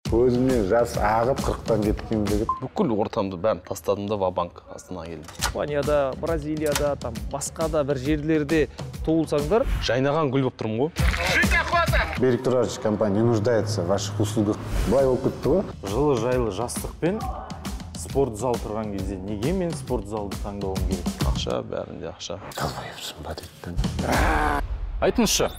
Көзімнен жас ағып, 40-тан кеткен жігіт. Бүкіл ортамды бәрін тастадым да ва-банк Астанаға келдім. Испанияда, Бразилияда, там басқа да бір жерлерде туылсаңдар. Жайнаған гүл болып тұрмын ғой. Берик Турарович, компания не нуждается в ваших услугах. Былай болып кетті ғой. Жылы жайлы жастықпен спорт зал тұрған кезде неге мен спорт залды таңдауым керек? Ақша, бәрінде ақша. Долбоебсың ба дейді. Айтыңызшы.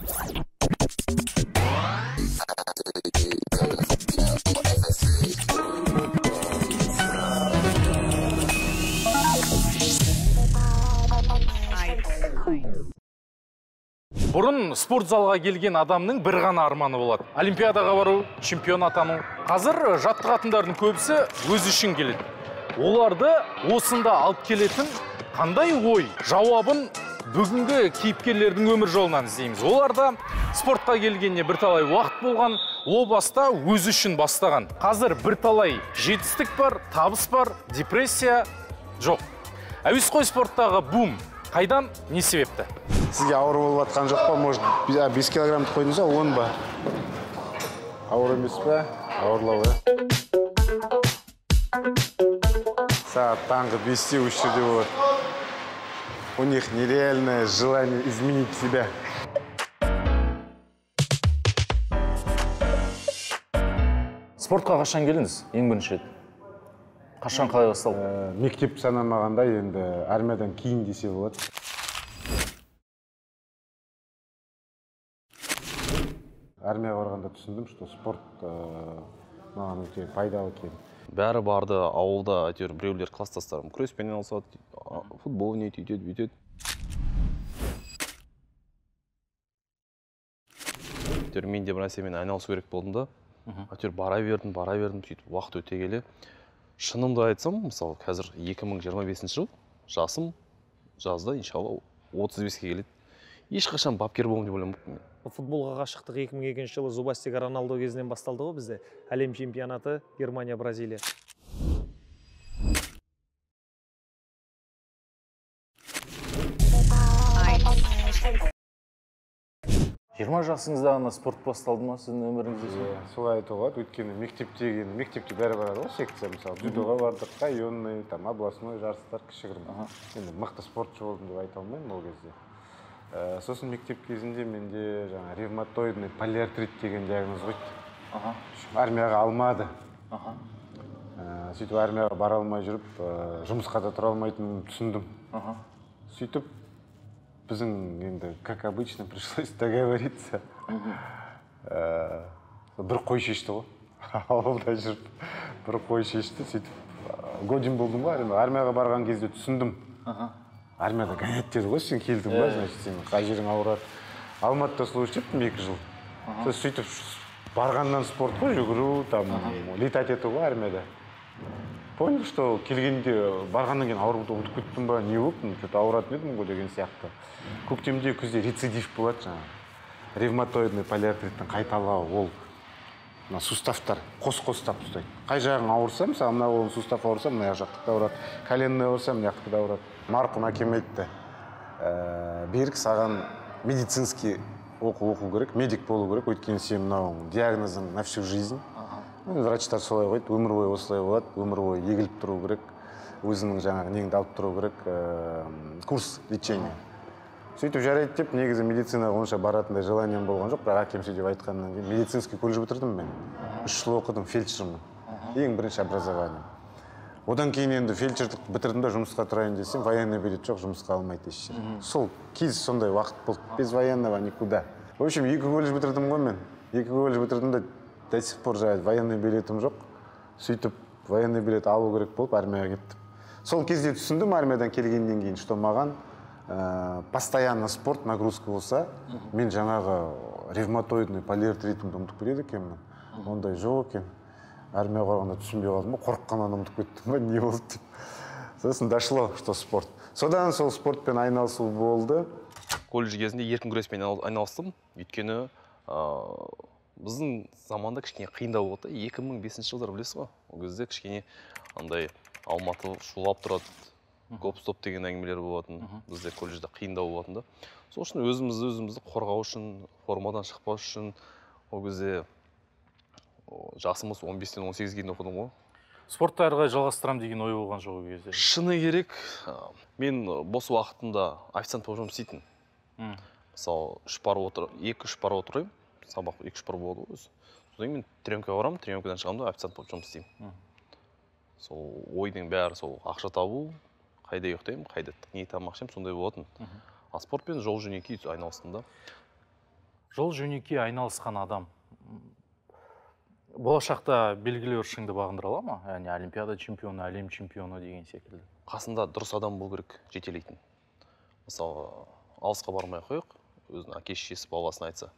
Бұрын спорт залға келген адамның бір ғана арманы болады. Олимпиадаға бару, чемпион атану. Қазір жаттығатындардың көбісі өз үшін келеді. Оларды осында алып келетін қандай ой? Жауабын бүгінгі кейіпкерлердің өмір жолынан іздейміз. Олар да спортқа келгеніне бірталай уақыт болған, о баста өз үшін бастаған. Қазір бірталай жетістік бар, табыс бар, депрессия жоқ. Әуесқой спорттағы бум қайдан, не себепті? Сізге ауыр болып жатқан жоқ па? Может, 5 килограммды қойдыңыз ба, 10 ба? Ауыр емес па? Ауырлау, ә? Сағат таңғы 5-те осы жерде болады. У них нереальное желание изменить себя. Спортқа қашан келдіңіз? Ең бірінші рет. Қашан, қалай басталды? Мектеп санамағанда енді армиядан кейін десе болады. Армияға барғанда түсіндім, что спорт маған өте пайдалы екен. Бәрі барды ауылда, әйтеуір біреулер класстастарым күреспен айналысады, футбол ойнайды, үйтеді, бүйтеді. Әйтеуір мен де бір нәрсемен айналысу керек болдым да. Әйтеуір бара бердім, бара бердім, сөйтіп уақыт өте келе. Шынымды айтсам, мысалы, қазір 2025 жыл, жасым жазда, иншалла, 35-ке келеді. Ешқашан бапкер боламын деп ойламаппын мен. Футболға ғашықтық 2002 жылы Зубастик Роналдо кезінен басталды ғой бізде. Әлем чемпионаты Германия, Бразилия. Жиырма жасыңызда ғана спорт басталды ма сіздің өміріңізде? Иә, солай айтуға болады. Өйткені мектепте бәрі барады ғой, секция, мысалы, дзюдоға бардық, районный, там, областной жарыстар кішігірім. Енді мықты спортшы болдым деп айта алмаймын ол кезде. Сосын мектеп кезінде менде жаңа ревматоидный полиартрит деген диагноз қойды. Армияға алмады. Сөйтіп армияға бара алмай жүріп, жұмысқа да тұра алмайтынын түсіндім. Сөйтіп біздің енді, как обычно, пришлось договориться. Бір қой шешті ғой. Ауылда жүріп бір қой шешті. Сөйтіп годен болдым ғой армияға. Армияға барған кезде түсіндім. Армияда гонять деді ғой, сен келдің ба, значит, сен қай жерің ауырады. Алматыда служить еттім 2 жыл. Сөйтіп барғаннан спорт қой, жүгіру, там, летать ету ғой армияда. Понял, что келгенде, барғаннан кейін ауырып ұмытып кеттім ба, не болыппын, что-то ауыратын едім ғой деген сияқты. Көктемде, күзде рецидив болады жаңағы. Ревматоидный полиартриттің қайталауы ол мына суставтар қос-қостап ұстайды. Қай жағың ауырса, мысалы, мына қолың сустав ауырса, мына жақтікі де ауырады. Коленный ауырса, мына жақтікі де ауырады. Марқұм әкем айтты, Берік, саған медицинский оқу оқу керек, медик болу керек, өйткені сен мынау диагнозың на всю жизнь. Врачтар солай қойды, өмір бойы осылай болады, өмір бойы егіліп тұру керек, өзіңнің жаңағы неңді алып тұру керек, курс лечения. Сөйтіп жарайды деп, негізі медицинаға онша баратындай желанием болған жоқ, бірақ әкем сөйтіп айтқаннан кейін медицинский колледж бітірдім мен. 3 жыл оқыдым, фельдшермін. Ең бірінші образованием. Одан кейін енді фельдшерлік бітірдім да жұмысқа тұрайын десем, военный билет жоқ, жұмысқа алмайды еш жер. Сол кез сондай уақыт болды, без военного никуда. В общем, 2 колледж бітірдім ғой мен. 2 колледж бітірдім да до сих пор жаңағы военный билетім жоқ. Сөйтіп военный билет алу керек болып армияға кеттім. Сол кезде түсіндім армиядан келгеннен кейін, что маған постоянно спорт нагрузка болса, мен жаңағы ревматоидный полиартритімді ұмытып кетеді екенмін. Ондай жоқ екен. Армияға барғанда түсінбей қалдым ба, қорыққаннан ұмытып кеттім ба, не болды деп. Сосын дошло, что спорт. Содан сол спортпен айналысу болды. Колледж кезінде еркін күреспен айналыстым. Өйткені біздің заманда кішкене қиындау болды. 2005 жылдар білесіз ғой. Ол кезде кішкене андай Алматы шулап тұрады. Гоп-стоп деген әңгімелер болатын. Бізде колледжде қиындау болатын да. Сол үшін өзімізді қорғау үшін, формадан шықпас үшін ол кезде Жасымыз 15-тен 18-ге дейін оқыдым ғой. Спортты әрі қарай жалғастырамын деген ой болған жоқ ол кезде? Шыны керек, мен бос уақытымда официант болып жұмыс істейтін. Мысалы, 2-3 пар отырайын, сабақ 2-3 пар болады ғой өзі. Содан кейін мен тренировкаға барамын, тренировкадан шығамын да официант болып жұмыс істеймін. Сол ойдың бәрі сол ақша табу, қайда ұйықтаймын, қайда не тамақ ішемін, сондай болатын. А спортпен жол жөнекей айналыстым да. Жол жөнекей айналысқан адам болашақта белгілі бір шыңды бағындыра ала ма? Яғни олимпиада чемпионы, әлем чемпионы деген секілді. Қасында дұрыс адам болу керек, жетелейтін. Мысалы, алысқа бармай қойық, өзінің әке шешесі баласына айтса.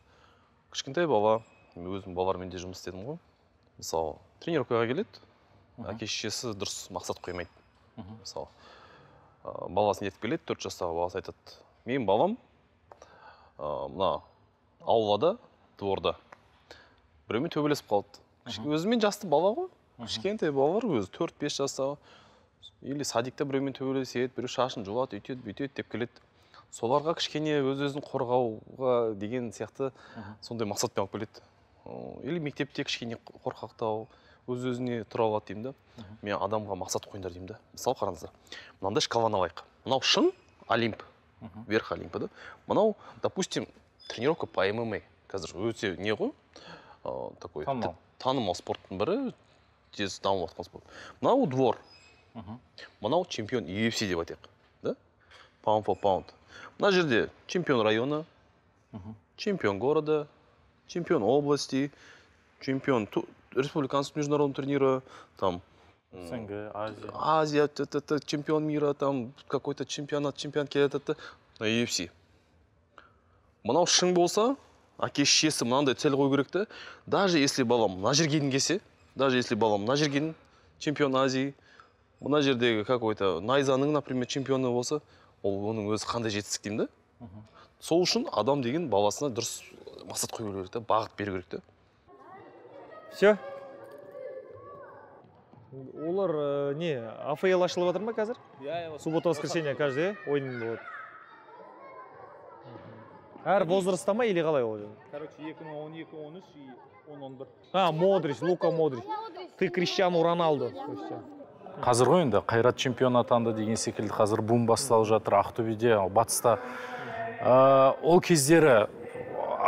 Кішкентай бала, мен өзім балалармен де жұмыс істедім ғой. Мысалы, тренировкаға келеді, әке шешесі дұрыс мақсат қоймайды. Мысалы, баласын ертіп келеді, 4 жастағы баласы айтады: "Менің балам мына аулада, дворда біреумен төбелесіп қалды." Өзімен жасты бала ғой, кішкентай балалар өзі 4-5 жастағы. Или садикте біреумен төбелеседі, біреу шашын жұлады, үйтеді, бүйтеді деп келеді. Соларға кішкене өз-өзін қорғауға деген сияқты сондай мақсатпен алып келеді. Или мектепте кішкене қорқақтау, өз-өзіне тұра алады деймін да. Мен адамға мақсат қойыңдар деймін да. Мысалы қараңыздар, мынандай шкаланы алайық. Мынау шын Олимп, верх Олимпа да. Мынау, допустим, тренировка по ММА. Қазір өте не ғой? Такой танымал спорттың бірі, тез дамып жатқан спорт. Мынау двор. Мынау чемпион UFC деп айтайық, да? Pound for pound. Мына жерде чемпион района, чемпион города, чемпион области, чемпион республиканского международного турнира, там СНГ, Азия. Азия, чемпион мира, там какой-то чемпионат, чемпионат, на UFC. Мынау шың болса, әке шешесі мынандай цель қою керек те. Даже если балам мына жерге дейін келсе, даже если балам мына жерге дейін чемпион Азии, мына жердегі какой-то Найзаның, например, чемпионы болса, ол оның өзі қандай жетістік деймін да. Сол үшін адам деген баласына дұрыс мақсат қою керек те, бағыт беру керек те. Все? Олар не, АФЛ ашылып жатыр ма қазір? Суббота, воскресенье каждый ойын болады. Әр возрастта ма или қалай ол? Короче, 2012, 13 и 10-11. А, Модрич, Лука Модрич. Ты Криштиану Роналду. Қазір ғой енді Қайрат чемпион атанды деген секілді, қазір бум басталып жатыр Ақтөбеде, батыста. Ол кездері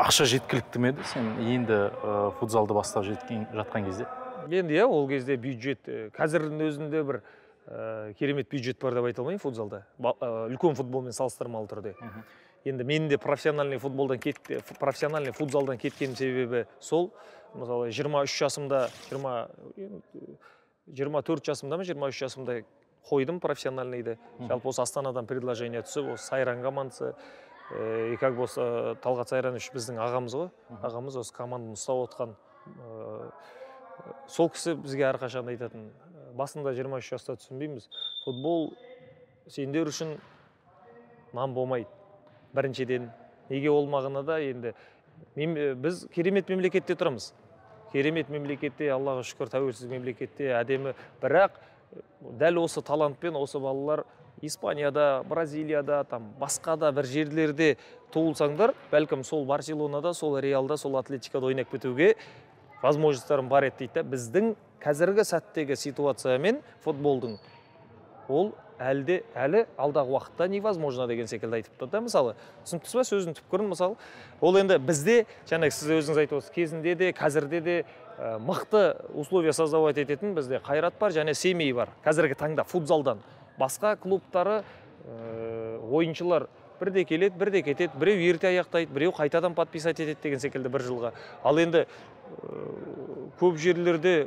ақша жеткілікті ме еді сен енді футзалды бастап жатқан кезде? Енді иә, ол кезде бюджет, қазірдің өзінде бір керемет бюджет бар деп айта алмаймын футзалда. Үлкен футболмен салыстырмалы түрде. Енді менің де профессиональный футболдан кетті, профессиональный футзалдан кеткенім себебі сол. Мысалы, 23 жасымда, 24 жасымда ма, 23 жасымда қойдым профессиональныйды. Жалпы осы Астанадан предложение түсіп, осы Сайран командасы, и как бы осы Талғат Сайранович біздің ағамыз ғой. Ағамыз осы команданы ұстап отқан. Сол кісі бізге әрқашан айтатын, басында 23 жаста түсінбейміз, футбол сендер үшін нан болмайды. Біріншіден, неге ол мағынада енді біз керемет мемлекетте тұрамыз. Керемет мемлекетте, Аллаға шүкір, тәуелсіз мемлекетте, әдемі. Бірақ дәл осы талантпен осы балалар Испанияда, Бразилияда, там басқа да бір жерлерде туылсаңдар, бәлкім сол Барселонада, сол Реалда, сол Атлетикада ойнап кетуге возможностьтарым бар еді дейді. Біздің қазіргі сәттегі ситуациямен футболдың ол әлі алдағы уақытта невозможно деген секілді айтыпты да, мысалы. Түсініп тұрсыз ба сөздің түпкірін, мысалы? Ол енді бізде, жаңағы сіз өзіңіз айтып отырсыз, кезінде де, қазірде де мықты условия создавать ететін бізде Қайрат бар және Семей бар. Қазіргі таңда футзалдан басқа клубтары ойыншылар бірде келеді, бірде кетеді, біреу ерте аяқтайды, біреу қайтадан подписать етеді деген секілді бір жылға. Ал енді көп жерлерде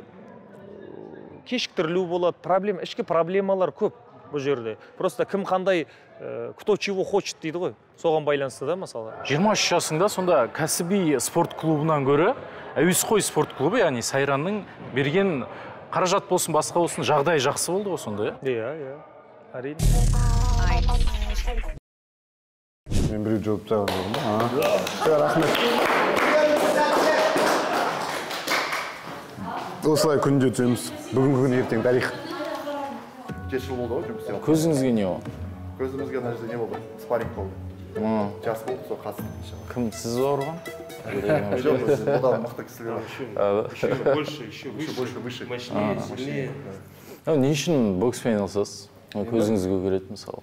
кешіктірілу болады, проблема, ішкі проблемалар көп бұл жерде. Просто кім қандай, кто чего хочет дейді ғой, соған байланысты да, мысалы. 23 жасыңда сонда кәсіби спорт клубынан гөрі әуесқой спорт клубы, яғни Сайранның берген қаражат болсын, басқа болсын, жағдайы жақсы болды ғой сонда, иә? Иә, иә, әрине. Мен біреу жауап тастаған жоқпын ба? Рахмет. Осылай күнде түсеміз. Бүгінгі күн ертең тарих. 7 жыл болды ғой жұмыс істеп. Көзіңізге не болды? Көзімізге мына жерде не болды? Спарринг болды. Жас болып сол қатыстық, иншалла. Кім, сіз ба ұрған? Жоқ, одан мықты кісілер бар. Еще больше, еще выше, больше, выше. Мощнее, сильнее. Не үшін бокспен айналысасыз? Көзіңізге көреді, мысалы.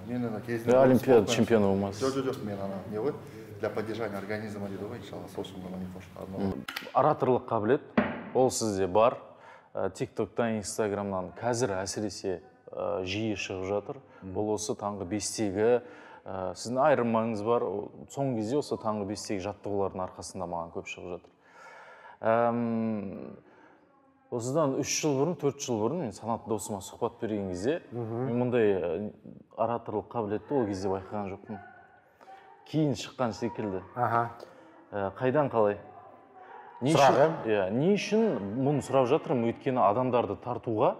Мен ана кезінде Олимпиада чемпионы болмайсыз. Жоқ, жоқ, жоқ, мен ана не ғой, для поддержания организма дейді ғой, иншалла, сол үшін ғана не қош. Ораторлық қабілет ол сізде бар. Тиктоктан, Инстаграмнан қазір әсіресе жиі шығып жатыр. Ол осы таңғы 5-тегі сіздің айырмаңыз бар. Соңғы кезде осы таңғы 5-тегі жаттығулардың арқасында маған көп шығып жатыр. Осыдан 3 жыл бұрын, 4 жыл бұрын мен Санат досыма сұхбат берген кезде мен мұндай ораторлық қабілетті ол кезде байқаған жоқпын. Кейін шыққан секілді. Қайдан қалай? Сұрақ, иә, не үшін мұны сұрап жатырмын? Өйткені адамдарды тартуға,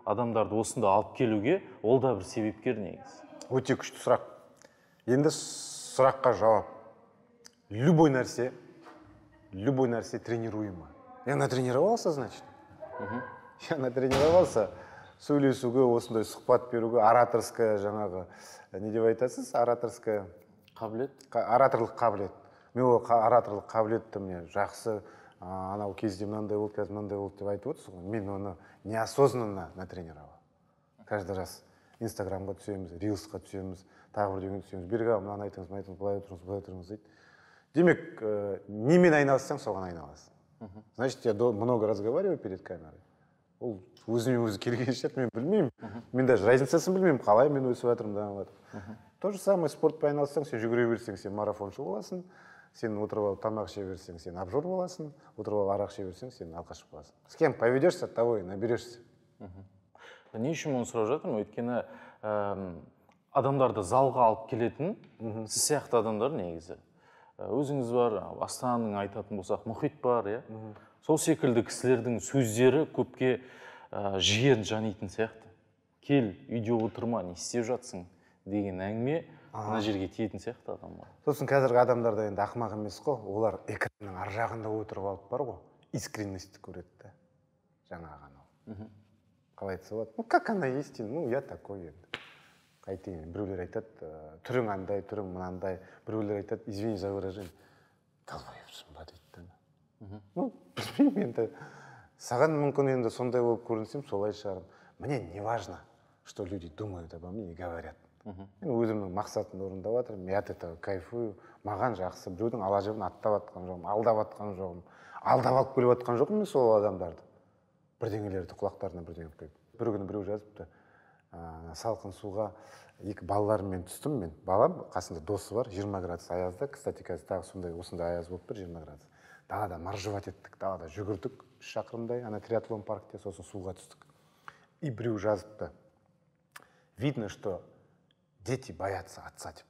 адамдарды осында алып келуге ол да бір себепкер негізі. Өте күшті сұрақ. Енді сұраққа жауап. Любой нәрсе, любой нәрсе тренируемо. Я натренировался, значит? Я натренировался сөйлесуге, осындай сұхбат беруге, ораторская жаңағы, не деп айтасыз, ораторская қабілет, ораторлық қабілет. Мен ол ораторлық қабілетті міне жақсы, анау кезде мынандай болды, қазір мынандай болды деп айтып отырсыз ғой. Мен оны неосознанно натренировал. Каждый раз Инстаграмға түсеміз, рилсқа түсеміз, тағы бірдеңеге түсеміз. Берік аға, мынаны айтыңыз, мынаны айтыңыз, былай отырыңыз, былай отырыңыз дейді. Демек, немен айналыссаң, соған айналасың. Значит, я много разговариваю перед камерой. Ол өзіме өзі келген шығар, мен білмеймін. Мен даже разницасын білмеймін, қалай мен өсіп жатырмын, дамып жатырмын. То же самое спортпен айналыссаң, сен жүгіре берсең, сен марафоншы боласың. Сен отырып алып тамақ іше берсең, сен обжор боласың. Отырып алып арақ іше берсең, сен алқаш боласың. С кем поведешься, от того и наберешься. Не үшін мұны сұрап жатырмын? Өйткені адамдарды залға алып келетін сіз сияқты адамдар негізі. Өзіңіз бар, Астананың айтатын болсақ, мұхит бар, иә? Сол секілді кісілердің сөздері көпке жігерін жанитын сияқты. Кел, үйде отырма, не істеп жатсың деген әңгіме мына жерге тиетін сияқты адамға. Сосын қазіргі адамдар да енді ақымақ емес қой, олар экранның ар жағында отырып алып бар ғой, искренностьті көреді да. Жаңағы анау. Қалай айтса болады? Ну, как она есть, ну, я такой енді. Қайтейін, біреулер айтады, түрің андай, түрің мынандай, біреулер айтады, извини за выражение, долбоебсың ба дейді да. Ну, білмеймін енді, саған мүмкін енді сондай болып көрінсем, солай шығармын. Мне не важно, что люди думают обо мне и говорят. Мен өзімнің мақсатымды орындап жатырмын, я от этого кайфую, маған жақсы, біреудің ала жібін аттап жатқан жоқпын, алдап жатқан жоқпын, алдап алып келіп жатқан жоқпын мен сол адамдарды. Бірдеңелерді құлақтарына бірдеңе құйып. Бір күні біреу жазыпты, салқын суға екі балаларыммен түстім мен. Балам, қасында досы бар, 20 градус аязда. Кстати, қазір тағы сондай осындай аяз болып тұр, 20 градус. Далада моржевать еттік, далада жүгірдік 3 шақырымдай, ана триатлон паркте, сосын суға түстік. И біреу жазыпты: видно, что дети боятся отца деп.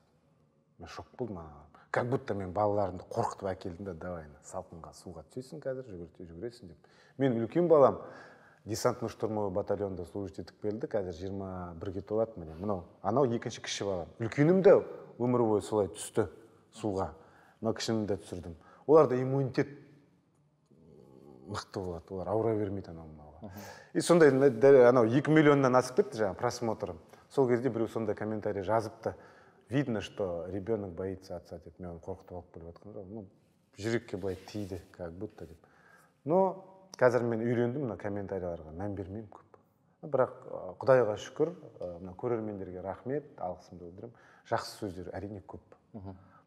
Мен шок болдым ана. Как будто мен балаларымды қорқытып әкелдім да, давай салқынға суға түсесің қазір, жүгіресің деп. Мен үлкен балам десантно-штурмовой батальонда служить етіп келді, қазір 21-ге толады міне. Мынау, анау екінші кіші балам. Үлкенім де өмір бойы солай түсті суға. Мынау кішімді де түсірдім. Оларда иммунитет мықты болады, олар ауыра бермейді анау мынауға. И сондай анау 2 миллионнан асып кетті жаңағы просмотрым. Сол кезде біреу сондай комментарий жазыпты: видно, что ребенок боится отца деп. Мен оны қорқытып алып келіп жатқан жоқпын. Ну, жүрекке былай тиді, как будто деп. Но қазір мен үйрендім, мына комментарийларға мән бермеймін көп. Бірақ Құдайға шүкір, мына көрермендерге рахмет, алғысымды білдіремін. Жақсы сөздер әрине көп.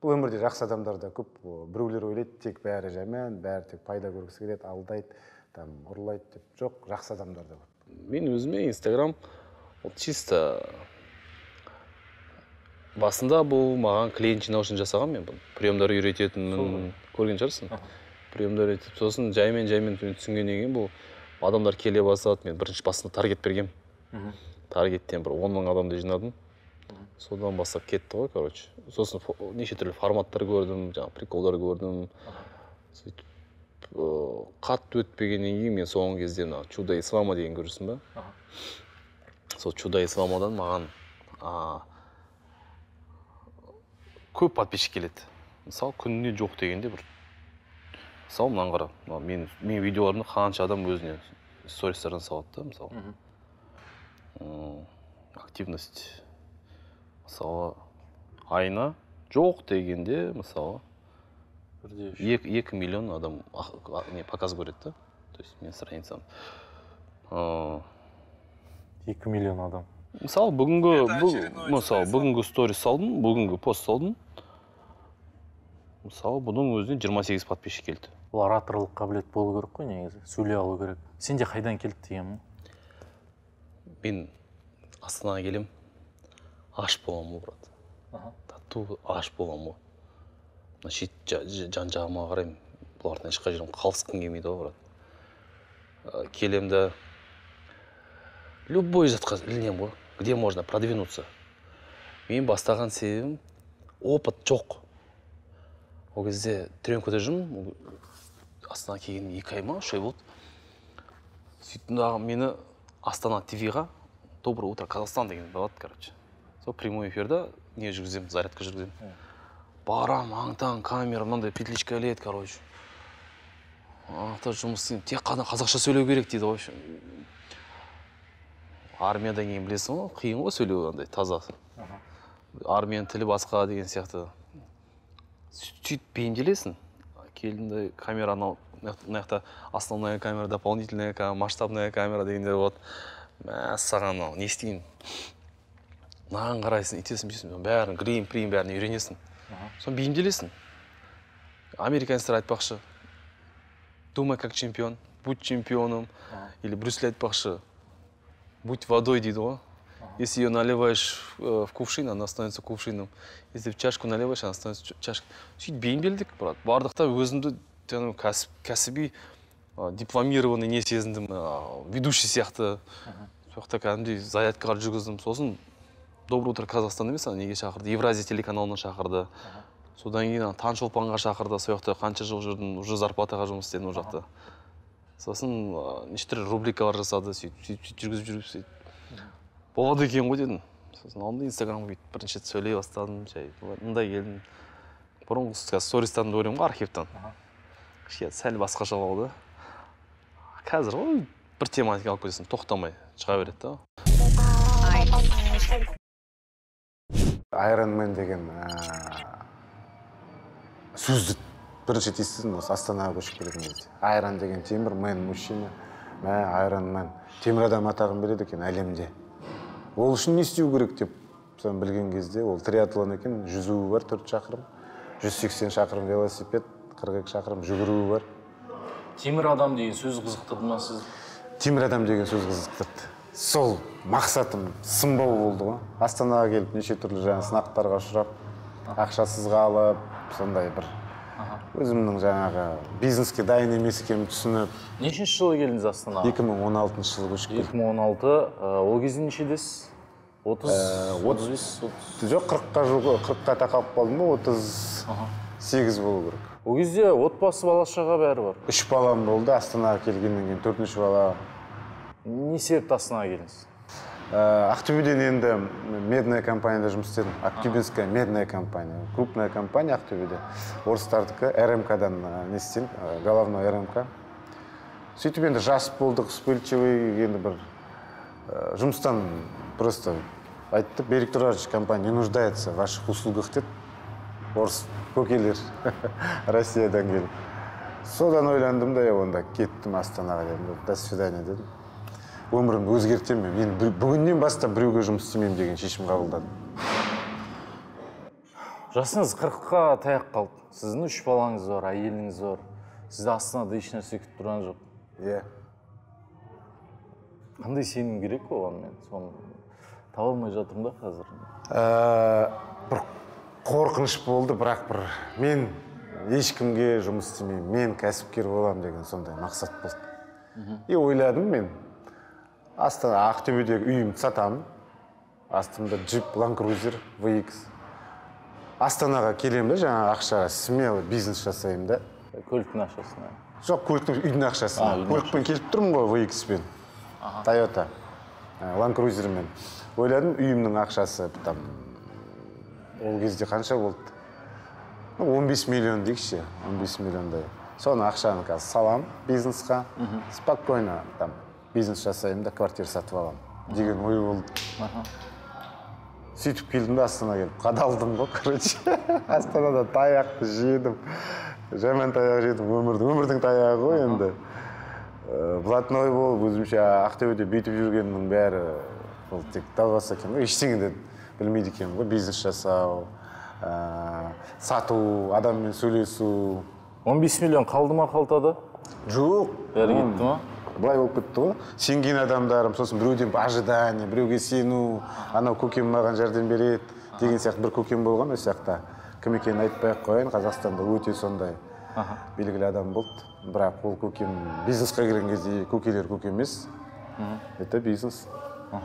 Бұл өмірде жақсы адамдар да көп. Біреулер ойлайды, тек бәрі жаман, бәрі тек пайда көргісі келеді, алдайды, там, ұрлайды деп. Жоқ, жақсы адамдар да көп. Мен өзіме Инстаграм ол чисто басында бұл маған клиент жинау үшін жасаған мен бұны. Приемдар үйрететінмін, көрген шығарсың. Приемдар үйретіп, сосын жаймен жаймен түсінгеннен кейін бұл адамдар келе бастады. Мен бірінші басында таргет бергем. Таргеттен бір 10 мың адамды жинадым. Содан бастап кетті ғой, короче. Сосын неше түрлі форматтар көрдім, жаңағы приколдар көрдім. Сөйтіп қатты өтпегеннен кейін мен соңғы кезде мына Чудо Ислама деген көресің ба? Сол Чудо Исламадан маған көп подписчик келеді. Мысалы, күніне жоқ дегенде бір, мысалы, мынаны қара, мына мен видеоларымды қанша адам өзіне стористардан салады да, мысалы. Активность. Мысалы, Айына жоқ дегенде, мысалы, 2 миллион адам не показ көреді да. То есть мен страницам. 2 миллион адам. Мысалы, бүгінгі сторис салдым, бүгінгі пост салдым. Мысалы, бұның өзіне 28 подписчик келді. Бұл ораторлық қабілет болу керек қой негізі, сөйлей алу керек. Сенде қайдан келді дегенмін? Мен Астанаға келем, аш боламын ғой, брат. Тату аш боламын ғой. Мына шет жан-жағыма қараймын, бұлардан ешқай жерім қалысқым келмейді ғой, брат. Келем да, любой затқа ілінемін ғой, где можно продвинуться. Мен бастаған себебім опыт жоқ. Ол кезде тренировкада жүрмін, Астанаға келгенім 2 ай ма, 3 ай болды. Сөйттім дағы мені Астана ТВ-ға «Доброе утро, Казахстан» деген болады, короче. Сол прямой эфирде не жүргіземін, зарядка жүргіземін. Барам, аң-таң, камера, мынандай петличка іледі, короче. Аңта жұмыс істеймін, тек қана қазақша сөйлеу керек дейді, в общем. Армиядан кейін білесің ғой, қиын ғой сөйлеу андай таза. Армияның тілі басқа деген сияқты. Сөйтіп бейімделесің. Келдім де камераны алып, мына жақта основная камера, дополнительная камера, масштабная камера дегендер болады. Мәссаған, мынау не істеймін? Мынаған қарайсың, үйтесің, бүйтесің, бәрін, грим, прим, бәрін үйренесің. Соны бейімделесің. Американецтер айтпақшы, думай как чемпион, будь чемпионом. Или Брюс Ли айтпақшы, будь водой дейді ғой. Если ее наливаешь в кувшин, она становится кувшином. Если в чашку наливаешь, она становится чашкой. Сөйтіп бейімделдік, брат. Бардық та өзімді кәсіби дипломированный не сезіндім, ведущий сияқты. Сол жақта кәдімгідей зарядкалар жүргіздім. Сосын «Доброе утро, Казахстан» емес, ана неге шақырды? Евразия телеканалына шақырды. Содан кейін Таңшолпанға шақырды. Сол жақта қанша жыл жүрдім, уже зарплатаға жұмыс істедім ол жақта. Сосын неше түрлі рубрикалар жасады, сөйтіп сөйтіп жүргізіп жүріп сөйтіп. Болады екен ғой дедім. Сосын алдым да Инстаграмға бүйтіп бірінші рет сөйлей бастадым, жай мындай келдім. Бұрынғы стористарымды көремін ғой архивтан. Кішкене сәл басқаша болды. Қазір ғой бір тематика алып кетесің, тоқтамай шыға береді да. Iron Man деген сөзді бірінші рет естідім осы Астанаға көшіп келген кезде. Iron деген темір, man мужчина, Iron Man. Темір адам атағын береді екен әлемде. Ол үшін не істеу керек деп соны білген кезде, ол триатлон екен, жүзуі бар 4 шақырым, 180 шақырым велосипед, 42 шақырым жүгіруі бар. Темір адам деген сөз қызықтырды ма сіз? Темір адам деген сөз қызықтырды. Сол мақсатым сынбау болды ғой. Астанаға келіп неше түрлі жаңа сынақтарға ұшырап, ақшасыз қалып, сондай бір өзімнің жаңағы бизнеске дайын емес екенімді түсініп. Нешінші жылы келдіңіз Астанаға? 2016 жылы көшіп келдім. 2016, ол кезде нешедесіз? 30, 35, 30? Жоқ, 40-қа жуық, 40-қа тақалып қалдым ба, 38 болу керек. Ол кезде отбасы, бала шаға бәрі бар. 3 балам болды, Астанаға келгеннен кейін 4-ші бала. Не себепті Астанаға келдіңіз? Ақтөбеден енді медная компанияда жұмыс істедім. Актюбинская медная компания. Крупная компания Ақтөбеде. Орыстардікі РМК-дан не істеймін, головной РМК. Сөйтіп енді жас болдық, вспыльчивый, енді бір жұмыстан просто айтты, Берик Тураевич, компания не нуждается в ваших услугах деді. Орыс көкелер Россиядан келіп. Содан ойландым да, онда кеттім Астанаға дедім, до свидания дедім. Өмірімді өзгертемін мен. Мен бүгіннен бастап біреуге жұмыс істемеймін деген шешім қабылдадым. Жасыңыз 40-қа таяқ қалды. Сіздің 3 балаңыз бар, әйеліңіз бар. Сізді Астанада еш нәрсе күтіп тұрған жоқ. Иә. Қандай сенім керек оған мен? Соны таба алмай жатырмын да қазір. Бір қорқыныш болды, бірақ бір мен ешкімге жұмыс істемеймін, мен кәсіпкер боламын деген сондай мақсат болды. И ойладым мен, Астана, Ақтөбедегі үйімді сатамын. Астымда джип Land Cruiser VX. Астанаға келемін да, жаңағы ақшаға смело бизнес жасаймын да. Көліктің ақшасына? Жоқ, көліктің үйдің ақшасына. Көлікпен келіп тұрмын ғой VX-пен. Toyota, Land Cruiserмен. Ойладым, үйімнің ақшасы там ол кезде қанша болды? 15 миллион дейікші, 15 миллиондай. Соны ақшаны қазір салам бизнесқа, спокойно там бизнес жасаймын да, квартира сатып аламын деген ой болды. Сөйтіп келдім де, Астанаға келіп қадалдым ғой, короче. Астанада таяқты жедім, жаман таяқ жедім, өмірдің таяғы ғой енді. Блатной болып, өзімше Ақтөбеде бүйтіп жүргеннің бәрі ол тек далбаса екен ғой, ештеңе де білмейді екенмін ғой. Бизнес жасау, сату, адаммен сөйлесу. 15 миллион қалды ма қалтада? Жоқ. Бәрі кетті ма? Былай болып кетті ғой. Сенген адамдарым, сосын біреуден ожидание, біреуге сену, анау көкем маған жәрдем береді деген сияқты бір көкем болған осы жақта. Кім екенін айтпай ақ қояйын, Қазақстанда өте сондай белгілі адам болды. Бірақ ол көкем бизнесқа кірген кезде көкелер көке емес, это бизнес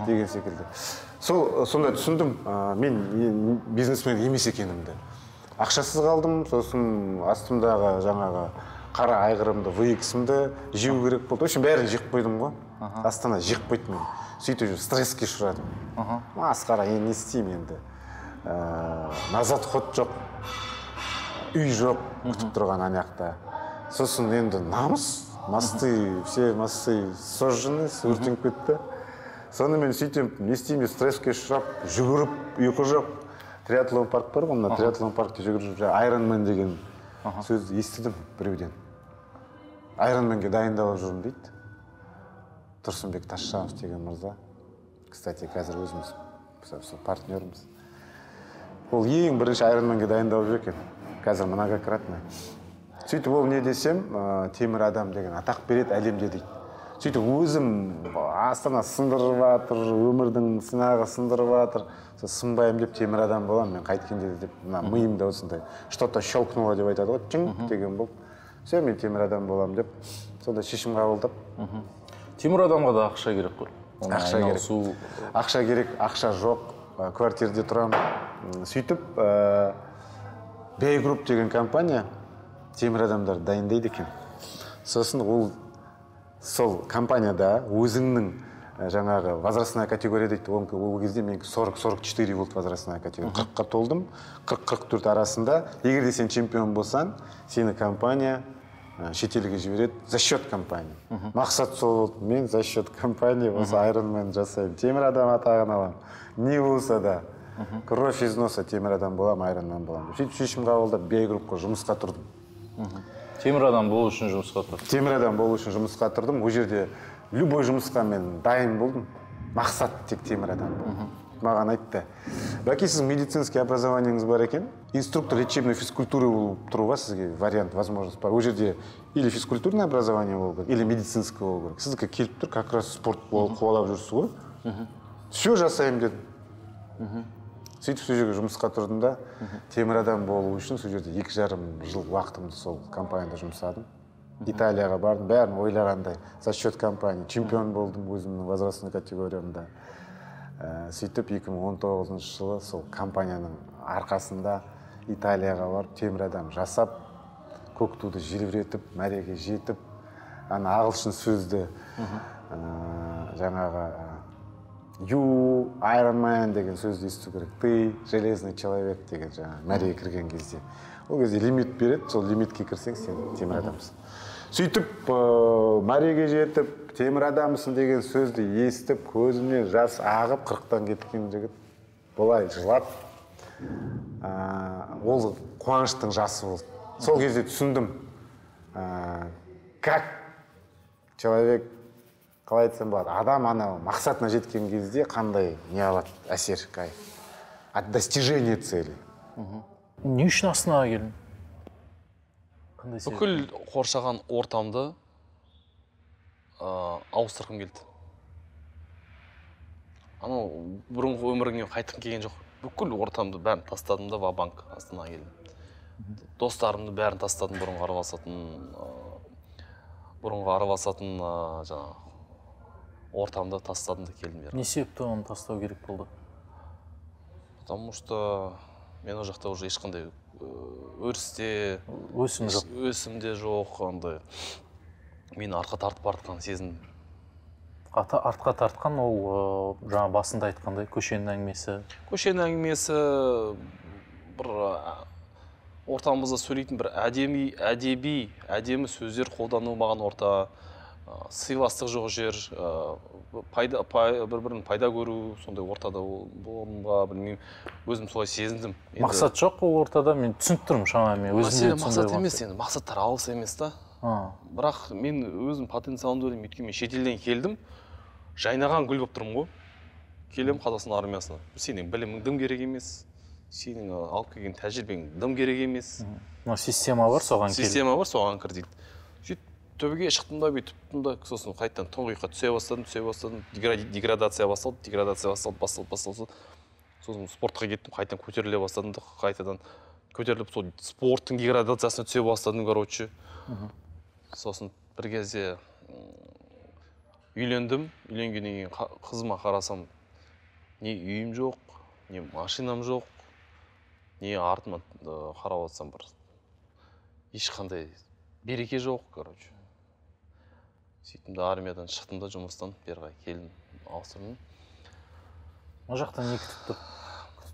деген секілді. Сол сонда түсіндім, мен бизнесмен емес екенімді. Ақшасыз қалдым, сосын астымдағы жаңағы қара айғырымды, VX-імді жеу керек болды. В общем, бәрін жеп қойдым ғой. Астана жеп қойды мені. Сөйтіп жүріп стресске ұшырадым. Масқара, енді не істеймін енді? Назад ход жоқ, үй жоқ күтіп тұрған ана жақта. Сосын енді намыс, мосты, все мосты сожжены, өртеніп кетті. Соны мен сөйтіп не істеймін деп стресске ұшырап, жүгіріп, ұйқы жоқ. Триатлон парк бар ғой, мына триатлон паркте жүгіріп жүріп, Айронмен деген сөзді естідім біреуден. Айронменге дайындалып жүрмін дейді. Тұрсынбек Тасжанов деген мырза. Кстати, қазір өзіміз партнеріміз. Ол ең бірінші Айронменге дайындалып жүр екен. Қазір многократно. Сөйтіп ол не десем, темір адам деген атақ береді әлемде дейді. Сөйтіп өзім Астана сындырып жатыр, өмірдің сынағы сындырып жатыр. Сол сынбаймын деп темір адам боламын мен қайткенде деп, мына миымда осындай что-то щелкнуло деп айтады ғой, чың деген болып. Все, мен темір адам боламын деп сондай шешім қабылдап. Темір адамға да ақша керек қой. Ақша керек. Ақша керек, ақша жоқ, квартирде тұрамын. Сөйтіп Бей Групп деген компания темір адамдарды дайындайды екен. Сосын ол сол компанияда өзіңнің жаңағы возрастная категория дейді. Ол кезде мен 40-44 болды возрастная категория. 40-қа толдым, 40-44 арасында. Егер де сен чемпион болсаң, сені компания шетелге жібереді за счет компании. Мақсат сол болды. Мен за счет компании осы Айронмен жасаймын. Темір адам атағын аламын. Не болса да, кровь из носа темір адам боламын, Айронмен боламын. Сөйтіп шешім қабылдап, Бей Группқа жұмысқа тұрдым. Темір адам болу үшін жұмысқа тұрдым. Темір адам болу үшін жұмысқа тұрдым. Ол жерде любой жұмысқа мен дайын болдым. Мақсат тек темір адам болды. Маған айтты: «Бәке, сіздің медицинский образованиеңіз бар екен, инструктор лечебной физкультуры болып тұруға сізге вариант, возможность бар. Ол жерде или физкультурное образование болу керек, или медицинский болу керек. Сіздікі келіп тұр, как раз спорт қуалап жүрсіз ғой. Все, жасаймын», — дедім. Сөйтіп сол жерге жұмысқа тұрдым да, темір адам болу үшін сол жерде 2,5 жыл уақытымды сол компанияда жұмсадым. Италияға бардым, бәрін ойлағандай, за счет компании чемпион болдым өзімнің возрастной категориямда. Сөйтіп 2019 жылы сол компанияның арқасында Италияға барып, темір адам жасап, көк туды желбіретіп, мәреге жетіп, ана ағылшын сөзді, жаңағы «You Iron Man» деген сөзді есту керек, «ты железный человек» деген жаңағы мәреге кірген кезде. Ол кезде лимит береді, сол лимитке кірсең, сен темір адамсың. Сөйтіп мәреге жетіп, темір адамсың деген сөзді естіп, көзімнен жас ағып, 40-тан кеткен жігіт былай жылап, ол қуаныштың жасы болды. Сол кезде түсіндім, как человек, қалай айтсам болады, адам анау мақсатына жеткен кезде қандай не алады, әсер, кайф от достижения цели. Не үшін Астанаға келдің? Қандай себеп? Бүкіл қоршаған ортамды ауыстырғым келді. Анау бұрынғы өміріңе қайтқым келген жоқ. Бүкіл ортамды бәрін тастадым да, ва-банк Астанаға келдім. Достарымды бәрін тастадым, бұрынғы араласатын жаңағы ортамды тастадым да келдім бері. Не себепті оны тастау керек болды? Потому что мен ол жақта уже ешқандай өрісте Өсім жоқ. Өсім де жоқ, андай мені артқа тартып бара жатқанын сезіндім. Артқа тартқан ол жаңа басында айтқандай көшенің әңгімесі. Көшенің әңгімесі, бір ортамызда сөйлейтін бір әдемі, әдеби, әдемі сөздер қолдану маған орта. Сыйластық жоқ жер, бір-бірін пайда көру, сондай ортада болдым ба, білмеймін. Өзім солай сезіндім. Мақсат жоқ ол ортада, мен түсініп тұрмын шамамен. Мәселе мақсат емес енді, мақсаттар алыс емес та. Бірақ мен өзім потенциалымды ойлаймын, өйткені мен шетелден келдім, жайнаған гүл болып тұрмын ғой. Келем Қазақстан армиясына. Сенің білімің дым керек емес, сенің алып келген тәжірибең дым керек емес. Система бар, соған кел. Система бар, соған кір дейді. Сөйтіп төбеге шықтым да бүйтіп да, сосын қайтадан тұңғиыққа түсе бастадым, деградация басталды, басталды. Сосын спортқа кеттім, қайтадан көтеріле бастадым да, қайтадан көтеріліп сол спорттың деградациясына түсе бастадым, короче. Сосын бір кезде үйлендім, үйленгеннен кейін қызыма қарасам, не үйім жоқ, не машинам жоқ, не артыма қарап отырсам бір ешқандай береке жоқ, короче. Сөйттім де армиядан шықтым да жұмыстан бері қарай келдім, ауыстырдым. Мына жақта не күтіп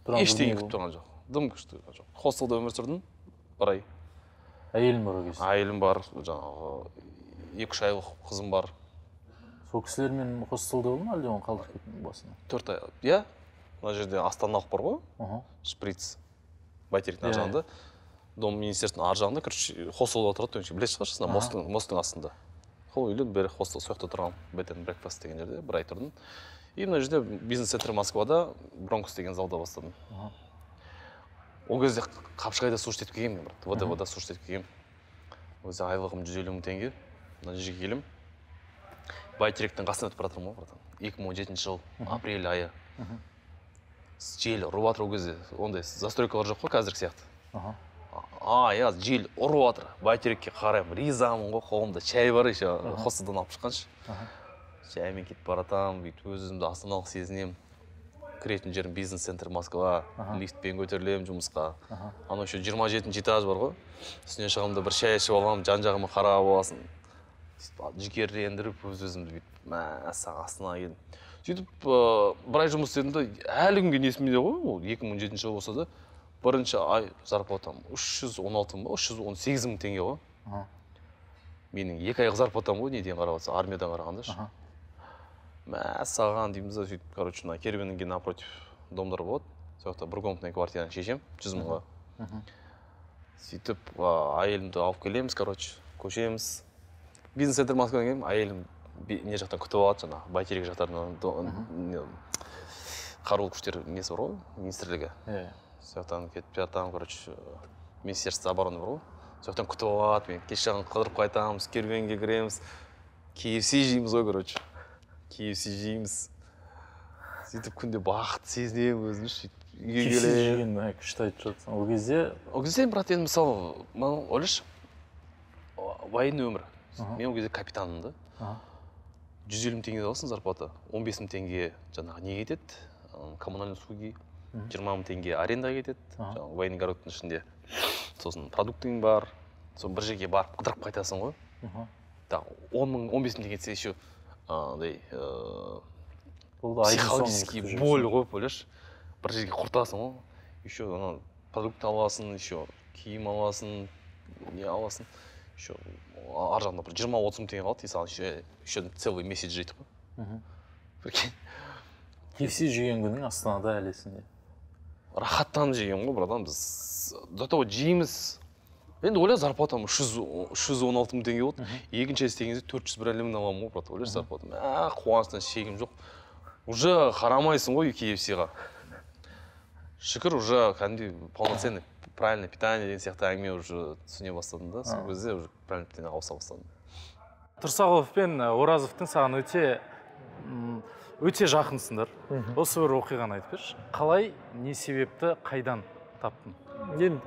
тұр? Ештеңе күтіп тұрған жоқ, дым күтіп тұрған жоқ. Хостелда өмір сүрдім бір ай. Әйелім бар ол кезде? Әйелім бар, жаңағы 2-3 айлық қызым бар. Сол кісілермен хостелда болды ма, әлде оны қалдырып кеттің басына? 4 ай, иә. Мына жерде астаналық бар ғой, шприц, Бәйтеректің ар жағында. Дом министерствоның ар жағында, короче, хостелда отырады, білесіз шығарсыз, мосттың астында. Сол үйлі бері хостел, сол жақта тұрғанмын, bed and breakfast деген жерде бір ай тұрдым. И мына жерде бизнес-центр Москвада Бронкс деген залда бастадым. Ол кезде Қапшағайда служить етіп келгенмін, брат, ВДВ-да служить етіп келгенмін. Ол кезде айлығым 150 мың теңге. Мына жерге келемін. Бәйтеректің қасынан өтіп бара жатырмын ғой, братан. 2017 жыл, апрель айы. Жел ұрып жатыр ол кезде. Ондай застройкалар жоқ қой қазіргі сияқты. Аяз, жел ұрып жатыр. Бәйтерекке қараймын, ризамын ғой, қолымда шай бар еще, хостелдан алып шыққаншы. Шаймен кетіп бара жатамын, бүйтіп өз-өзімді астаналық сезінемін. Кіретін жерім бизнес-центр Москва, лифтпен көтерілемін жұмысқа. Анау еще 27-ші этаж бар ғой. Үстіне шығамын да бір шай ішіп аламын, жан-жағыма қарап аласың. Жігерлендіріп өз-өзімді бүйтіп, мәссаған, Астанаға келдім. Сөйтіп бір ай жұмыс істедім да, әлі күнге есімде ғой, ол 2017 жыл болса да, бірінші ай зарплатам 316 мың ба, 318 мың теңге ғой. Менің 2 айлық зарплатам ғой, неден қарап отырса, армиядан қарағанда ше. Мәссаған дейміз да, сөйтіп, короче, мына Керуеннің напротив домдар болады. Сол жақта бір комнатный квартираны шешем, 100 мыңға. Сөйтіп, әйелімді алып келеміз, короче, көшеміз. Бизнес-центр Москвадан келемін, әйелім не жақтан күтіп алады, жаңағы Бәйтерек жақтарынан, қарулы күштер несі бар ғой, министрлігі. Сол жақтан кетіп жатамын, короче, Министерство обороны бар ғой. Сол жақтан күтіп алады, мен кеш жағын қыдырып қайтамыз, Керуенге кіреміз, KFC жейміз ғой, короче. KFC жейміз. Сөйтіп күнде бақыт сезінемін өзім, сөйтіп үйге келемін. KFC жеген күшті айтып жатсың. Ол кезде? Ол кезде, брат, енді мысалы, ойлашы, военный өмір. Мен ол кезде капитанмын да. 150 мың теңге аласың зарплата, 15 мың теңге жаңағы не кетеді, коммунальный услуги, 20 мың теңге аренда кетеді, жаңағы военный городтың ішінде. Сосын продуктың бар, сосын бір жерге барып қыдырып қайтасың ғой. 10 мың, 15 мың теңге кетсе еще андай психологический боль ғой, ойлашы. Бір жерге құртасың ғой, еще продукт аласың, еще киім аласың, не аласың. Еще ар жағында бір 20-30 мың теңге қалады, и саған еще целый месяц жить қой. Прикинь. KFC жеген күнің Астанада әлі есіңде? Рахаттанып жеген ғой, братан, біз до того жейміз. Енді ойла, зарплатам 316 мың теңге болды. Екінші ай істеген кезде 401 мың аламын ғой, брат, ойлашы зарплатам. Қуаныштан шегім жоқ. Уже қарамайсың ғой KFC-ға. Шүкір, уже кәдімгідей полноценный правильное питание деген сияқты әңгіме уже түсіне бастадым да, сол кезде уже правильное питание ауыса бастадым. Тұрсағұлов пен Оразовтың саған өте жақынсыңдар. Осы бір оқиғаны айтып берші. Қалай, не себепті, қайдан таптың? Енді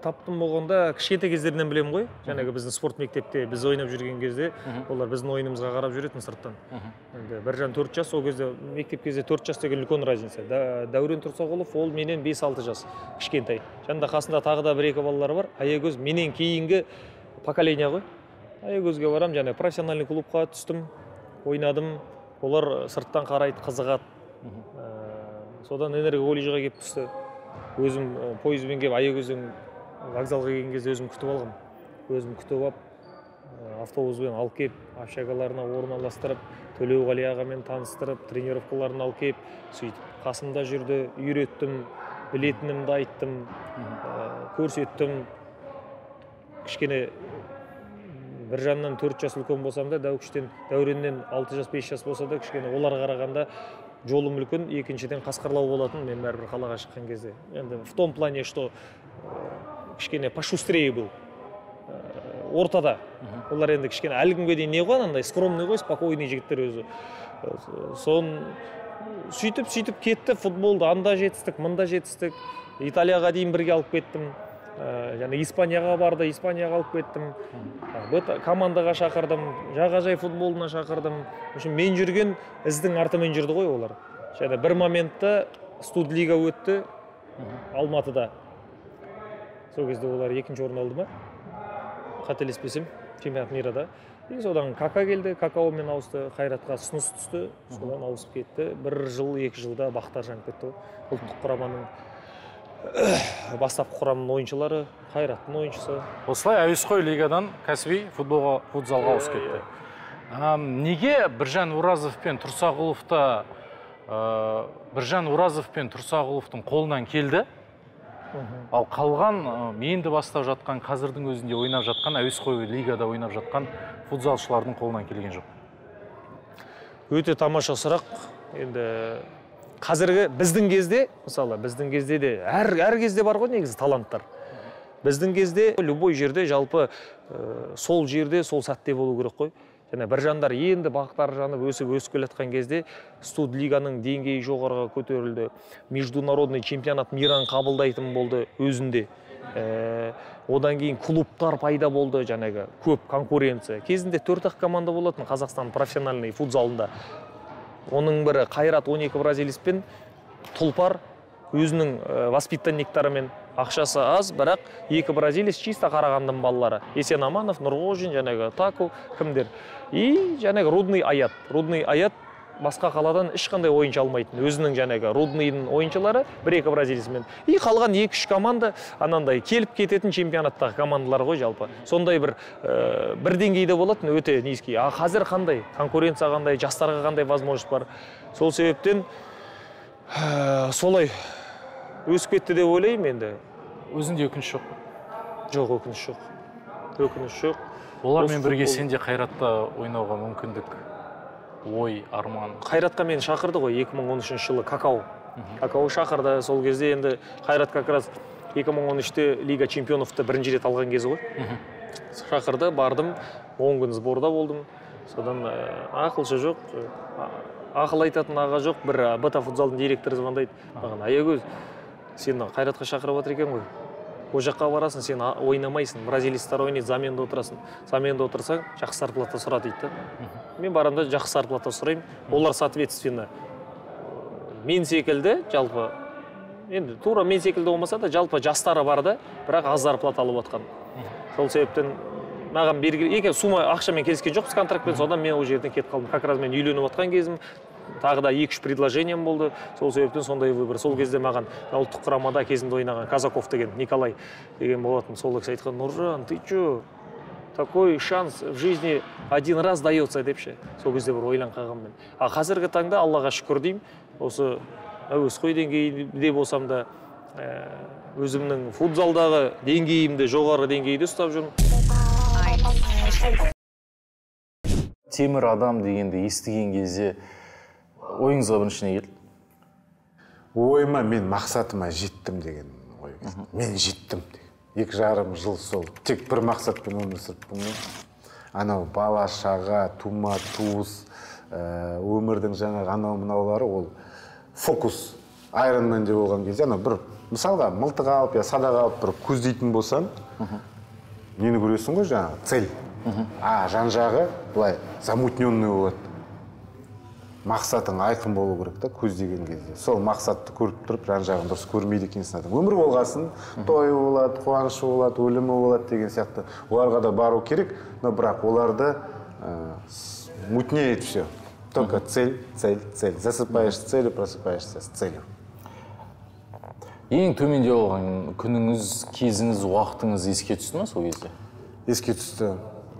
таптым болғанда кішкентай кездерінен білемін ғой. Жаңағы біздің спорт мектепте біз ойнап жүрген кезде олар біздің ойынымызға қарап жүретін сырттан. Енді Біржан 4 жас, ол кезде мектеп кезде 4 жас деген үлкен разница. Дәурен Тұрсағұлов ол менен 5-6 жас кішкентай. Жанында қасында тағы да 1-2 балалар бар. Аягөз менен кейінгі поколение ғой. Аягөзге барам, және профессиональный клубқа түстім, ойнадым. Олар сырттан қарайды, қызығады. Содан энергоколледжге келіп түсті. Өзім пойызбен келіп, Аягөзден вокзалға келген кезде өзім күтіп алғам. Өзім күтіп алып, Автобуспен алып келіп, общагаларына орналастырып, Төлеуғали ағамен таныстырып, тренировкаларын алып келіп, сөйтіп қасымда жүрді, үйреттім, білетінімді айттым, көрсеттім. Кішкене Біржаннан 4 жас үлкен болсам да, Дәукіштен, Дәуреннен 6 жас, 5 жас болса да, кішкене оларға қарағанда жолым үлкен, екіншіден қасқырлау болатын мен бәрібір қалаға шыққан кезде. Енді в том плане, что кішкене пошустрее был. Ортада. Олар енді кішкене әлі күнге дейін не ғой, анандай скромный ғой, спокойный жігіттер өзі. Сон сөйтіп кетті футболды, анда жетістік, мында жетістік. Италияға дейін бірге алып кеттім. Және Испанияға барды, Испанияға алып кеттім. Командаға шақырдым, жағажай футболына шақырдым. В общем, мен жүрген іздің артымен жүрді ғой олар. Және бір моментта студлига өтті Алматыда. Сол кезде олар екінші орын алды ма? Қателеспесем, чемпионат мирада. И содан Кака келді, Какаомен ауысты, Қайратқа ұсыныс түсті, содан ауысып кетті. Бір жыл, 2 жылда бақтар жанып кетті. Ұлттық құраманың бастапқы құрамның ойыншылары, Қайраттың ойыншысы. Осылай әуесқой лигадан кәсіби футболға, футзалға ауысып кетті. Неге Біржан Оразов пен Тұрсағұловта, Біржан Оразов пен Тұрсағұловтың қолынан келді? Ал қалған енді бастап жатқан, қазірдің өзінде ойнап жатқан, әуесқой лигада ойнап жатқан футзалшылардың қолынан келген жоқ. Өте тамаша сұрақ. Енді қазіргі біздің кезде, мысалы, біздің кезде де әр кезде бар ғой негізі таланттар. Біздің кезде любой жерде жалпы сол жерде, сол сәтте болу керек қой. Және Біржандар енді бақтары жанып өсіп келе жатқан кезде студлиганың деңгейі жоғарыға көтерілді. Международный чемпионат миран қабылдайтын болды өзінде. Одан кейін клубтар пайда болды, жаңағы көп конкуренция. Кезінде 4-ақ команда болатын Қазақстан профессиональный футзалында. Оның бірі Қайрат 12 бразилецпен, Тұлпар өзінің воспитанниктарымен, ақшасы аз, бірақ 2 бразилец чисто Қарағандының балалары. Есен Аманов, Нұрғожин, жаңағы Таку, кімдер. И жаңағы Рудный Аят. Рудный Аят басқа қаладан ешқандай ойыншы алмайтын. Өзінің жаңағы Рудныйдың ойыншылары 1-2 бразилецмен. И қалған 2-3 команда анандай келіп кететін чемпионаттағы командалар ғой жалпы. Сондай бір деңгейде болатын, өте низкий. А қазір қандай конкуренция, қандай жастарға қандай возможность бар. Сол себептен солай өсіп кетті деп ойлаймын енді. Өзіңде өкініш жоқ па? Жоқ, өкініш жоқ. Өкініш жоқ. Олармен бірге сен де Қайратта ойнауға мүмкіндік, ой, арман. Қайратқа мені шақырды ғой 2013 жылы Какао. Какао шақырды. Сол кезде енді Қайрат как раз 2013-те Лига чемпионовты бірінші рет алған кезі ғой. Шақырды, бардым, 10 күн сборда болдым. Содан ақылшы жоқ, ақыл айтатын аға жоқ, бір Бета футзалдың директоры звондайды маған: Аягөз, сені Қайратқа шақырып отыр екен ғой. Ол жаққа барасың, сен ойнамайсың, бразилецтер ойнайды, заменде отырасың. Заменде отырсаң, жақсы зарплата сұра дейді. Мен барамда жақсы зарплата сұраймын. Олар соответственно мен секілді, жалпы енді тура мен секілді болмаса да, жалпы жастары бар да, бірақ аз зарплата алып отқан. Сол себептен маған белгілі екі сумма ақшамен келіскен жоқпыз контрактпен, содан мен ол жерден кетіп қалдым. Как раз мен үйленіп отқан кезім, тағы да 2-3 предложением болды. Сол себептен сондай выбор. Сол кезде маған ұлттық құрамада кезінде ойнаған Казаков деген, Николай деген болатын. Сол кісі айтқан: Нұржан, ты чё? Такой шанс в жизни один раз дается деп ше. Сол кезде бір ойланып қалғанмын мен. А қазіргі таңда Аллаға шүкір деймін, осы әуесқой деңгейде болсам да, өзімнің футзалдағы деңгейімді жоғары деңгейде ұстап жүрмін. Темір адам дегенді естіген кезде ойыңызға бірінші не келді? Ойыма мен мақсатыма жеттім деген ой келді. Мен жеттім деген. 2,5 жыл сол тек бір мақсатпен өмір сүріппін ғой. Анау бала шаға, тума туыс, өмірдің жаңағы анау мынаулары, ол фокус Айронменде болған кезде анау бір мысалға мылтық алып я садақ алып бір көздейтін болсаң, нені көресің ғой, жаңағы цель. А жан жағы былай замутненный болады. Мақсатың айқын болу керек та көздеген кезде. Сол мақсатты көріп тұрып, жан жағын дұрыс көрмейді екенсің адам. Өмір болғасын, тойы болады, қуанышы болады, өлімі болады деген сияқты. Оларға да бару керек, но бірақ оларды мутнеет все. Только цель, цель, цель. Засыпаешь с целью, просыпаешься с целью. Ең төменде болған күніңіз, кезіңіз, уақытыңыз еске түсті ма сол кезде? Еске түсті.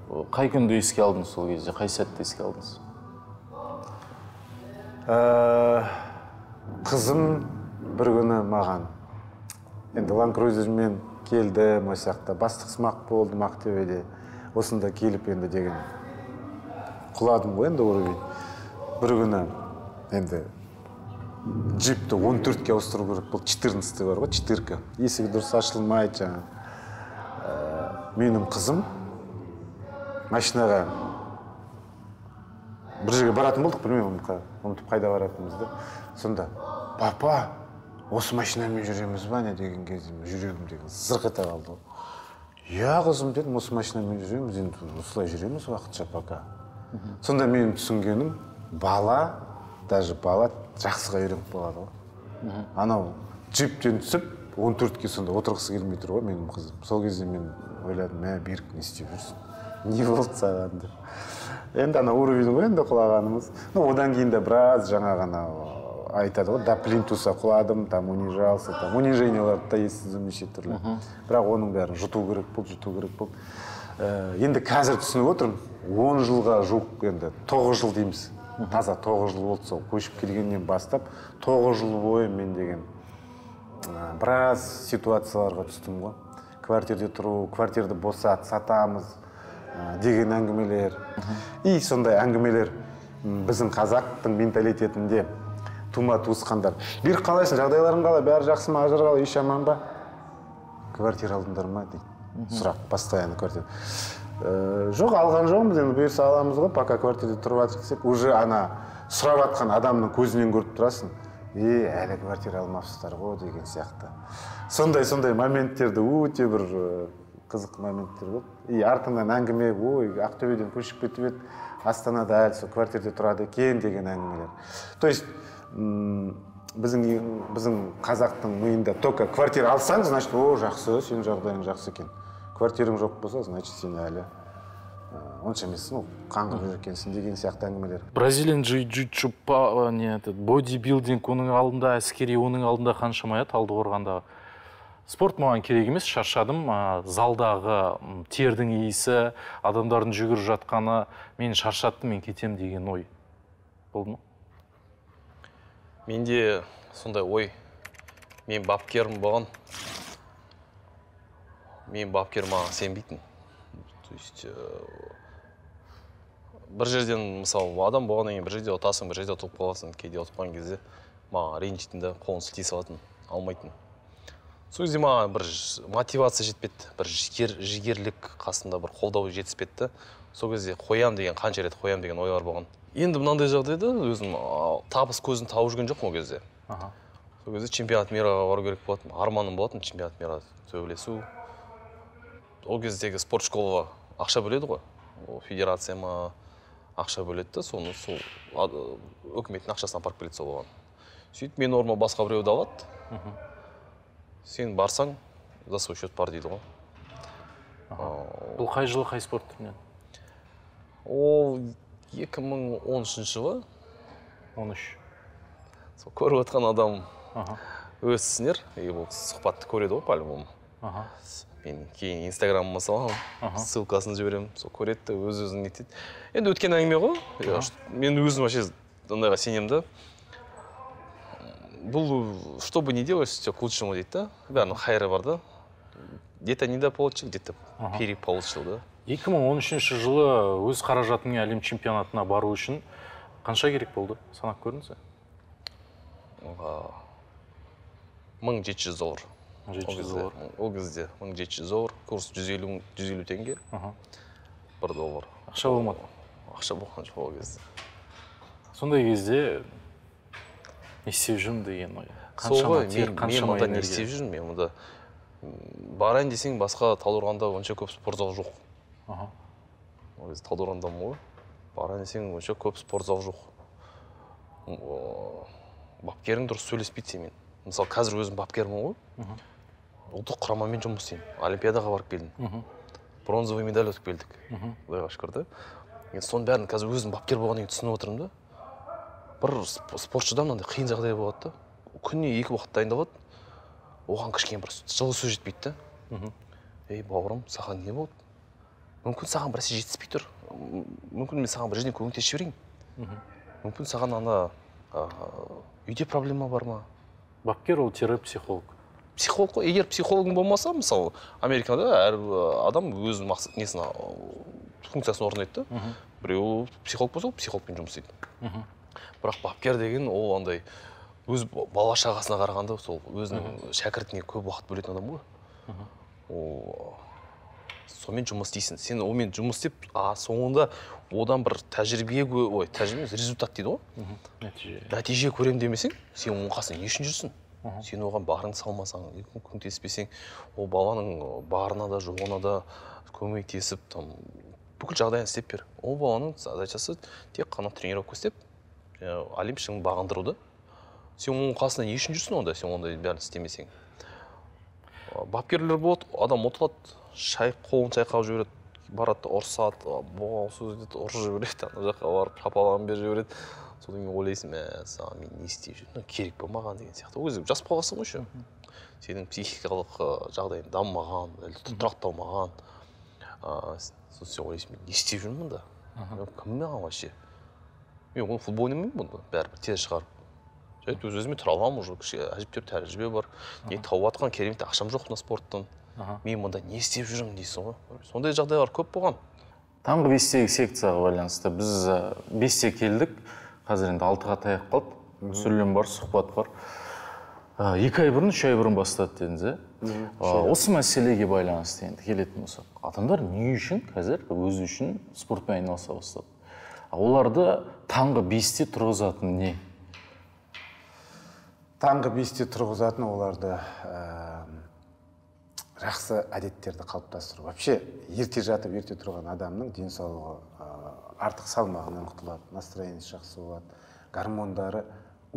Қай күнді еске алдыңыз сол кезде, қай сәтті еске алдыңыз? Қызым бір күні маған енді Land Cruiserмен келдім, осы жақта бастық сымақ болдым Ақтөбеде, осында келіп енді деген құладым ғой енді уровень. Бір күні енді джипті 14-ке ауыстыру керек болды, 14 бар ғой, четырка, есігі дұрыс ашылмайды жаңағы. Менің қызым машинаға бір жерге баратын болдық, білмеймін, ұмытып қайда баратынымызды. Сонда папа, осы машинамен жүреміз ба не деген кезде жүрегім деген зырқ ете қалды. Иә, қызым дедім, осы машинамен жүреміз, енді осылай жүреміз уақытша пока. Сонда менің түсінгенім, бала, даже бала жақсыға үйреніп қалады ғой. Анау джиптен түсіп, 14-ке сонда отырғысы келмей тұр ғой менің қызым. Сол кезде мен ойладым, мә, Берік, не істеп жүрсің? Не болды саған деп. Енді ана уровень ғой енді құлағанымыз. Ну, одан кейін де біраз жаңағы анау айтады ғой, до плинтуса құладым, там унижался, там униженияларды да естідім неше түрлі. Бірақ оның бәрін жұту керек болды, жұту керек болды. Енді қазір түсініп отырмын, 10 жылға жуық, енді 9 жыл дейміз. Таза 9 жыл болды сол көшіп келгеннен бастап, 9 жыл бойы мен деген біраз ситуацияларға түстім ғой. Квартирде тұру, квартирді босат, сатамыз деген әңгімелер. И сондай әңгімелер біздің қазақтың менталитетінде тума туысқандар. Берік, қалайсың, жағдайларың қалай, бәрі жақсы ма, ажар қалай, еш аман ба? Квартира алдыңдар ма дейді. Сұрақ, постоянно квартира. Жоқ, алған жоқпыз, енді бұйырса аламыз ғой, пока квартирада тұрып жатырмыз десек, уже ана сұрап жатқан адамның көзінен көріп тұрасың. Әлі квартира алмапсыздар ғой деген сияқты. Сондай-сондай моменттерді өте бір қызық моменттер болды. И артынан әңгіме, ой, Ақтөбеден көшіп кетіп еді, Астанада әлі сол квартирада тұрады екен деген әңгімелер. То есть біздің қазақтың миында только квартира алсаң, значит, о, жақсы, сенің жағдайың жақсы екен. Квартираң жоқ болса, значит, сен әлі онша емессің, қаңғып жүр екенсің деген сияқты әңгімелер. Бразилиян джиу-джитсу, не, этот, бодибилдинг, оның алдында әскери, оның алдында қаншама, иә, Талдықорғандағы. Спорт маған керек емес, шаршадым. Залдағы тердің иісі, адамдардың жүгіріп жатқаны, мені шаршатты, мен кетем деген ой болды ма? Менде сондай ой. Мен бапкерім болған. Мен бапкер маған сенбейтін. То есть бір жерден, мысалы, адам болғаннан кейін бір жерде ұтасың, бір жерде ұтылып қаласың. Кейде ұтып қалған кезде маған ренжитін да, қолын сілтей салатын, алмайтын. Сол кезде маған бір мотивация жетпеді, бір жігерлік қасында бір қолдау жетіспеді. Сол кезде қоям деген, қанша рет қоям деген ойлар болған. Енді мынандай жағдайда өзім табыс көзін тауып жүрген жоқпын ол кезде. Сол кезде чемпионат мираға бару керек болатын, арманым болатын чемпионат мира төбелесу. Ол кездегі спорт школаға ақша бөледі ғой, ол федерация ма ақша бөледі да, соны сол үкіметтің ақшасына апарып келеді сол оған. Сөйтіп мен орныма басқа біреуді алады. Сен барсаң, за свой счет бар дейді ғой. Бұл қай жылы, қай спорт түрінен? Ол 2013 жылы. 13. Сол көріп отқан адам өз түсінер, и бұл сұхбатты көреді ғой по-любому. Мен кейін инстаграмыма саламын, ссылкасын жіберемін, сол көреді де өз өзін нетеді. Енді өткен әңгіме ғой. Мен өзім вообще ондайға сенемін да. Бұл, что бы ни делалось, все к лучшему дейді да. Бәрінің хайыры бар да. Где-то недополучил, где-то переполучил, да. 2013 жылы өз қаражатыңмен әлем чемпионатына бару үшін қанша керек болды? Санап көрдіңіз бе? 1700 доллар. 1700 доллар. Ол кезде 1700 доллар, курс 150 теңге. 1 доллар. Ақша болмады. Ақша болған жоқ ол кезде. Сондай кезде не істеп жүрмін деген ой. Сол ғой, Қаншама тер, мен қаншама мұнда не энергия. істеп жүрмін, мен мұнда барайын десең басқа Талдықорғанда онша көп спортзал жоқ. Ол кезде Талдықорғандамын ғой. Барайын десең онша көп спортзал жоқ. Бапкерің дұрыс сөйлеспейді сенімен. Мысалы, қазір өзім бапкермін ғой. Ұлттық құрамамен жұмыс істеймін. Олимпиадаға барып келдім. Бронзовый медаль ұтып келдік. Құдайға шүкір да. Енді соның бәрін қазір өзім бапкер болғаннан кейін түсініп отырмын да. Бір спортшыда мынандай қиын жағдай болады да. Күніне 2 уақыт дайындалады. Оған кішкене бір жылы сөз жетпейді да. Ей, бауырым, саған не болды? Мүмкін саған бір нәрсе жетіспей тұр. Мүмкін мен саған бір жерден көмектесіп жіберейін. Мүмкін саған ана үйде проблема бар ма? Бапкер ол тире психолог. Психолог қой. Егер психологың болмаса, мысалы, Америкада әр адам өз мақсат несін, функциясын орындайды да. Біреу психолог болса, ол психологпен жұмыс істейді. Бірақ бапкер деген ол андай өз бала шағасына қарағанда сол өзінің шәкіртіне көп уақыт бөлетін адам ғой. Ол сонымен жұмыс істейсің. Сен онымен жұмыс істеп, соңында одан бір тәжірибе, ой, тәжірибе емес, результат дейді ғой. Нәтиже. Нәтиже көрем демесең, сен оның қасында не үшін жүрсің? Сен оған барыңды салмасаң, көмектеспесең, ол баланың барына да, жоғына да көмектесіп, там, бүкіл жағдайын істеп бер. Ол баланың задачасы тек қана тренировка істеп, олимп шыңын бағындыруды. Сен оның қасында не үшін жүрсің онда, сен ондай бәрін істемесең? Бапкерлер болады, адам ұтылады, қолын шайқап жібереді, барады, ұрсады, боғауыз сөз етеді, ұрып жібереді, ана жаққа барып шапалағын беріп жібереді. Содан кейін ойлайсың, мә, саған мен не істеп жүрмін, керек па маған деген сияқты. Ол кезде жас баласың ғой еще. Сенің психикалық жағдайың дамымаған, әлі тұрақталмаған. Сосын сен ойлайсың, мен не істеп жүрмін мұнда? Кім маған вообще? Мен оны футбол ойнамаймын бұнда, бәрібір тез шығарып. Жарайды, өз-өзіме тұра аламын уже, әжептәуір тәжірибе бар. Не тауып жатқан керемет ақшам жоқ мына спорттан. Мен мұнда не істеп жүрмін дейсің ғой. Сондай жағдайлар көп болған. Таңғы 5-тегі секцияға байланысты біз 5-те келдік. Қазір енді 6-ға таяп қалды. Түсірілім бар, сұхбат бар. 2 ай бұрын, 3 ай бұрын бастады дедіңіз, ә? Осы мәселеге байланысты енді келетін болсақ, адамдар не үшін қазір өзі үшін спортпен айналыса бастады? Оларды таңғы 5-те тұрғызатын не? Таңғы 5-те тұрғызатын оларды жақсы әдеттерді қалыптастыру. Вообще, ерте жатып, ерте тұрған адамның денсаулығы артық салмағынан құтылады, настроениесі жақсы болады, гормондары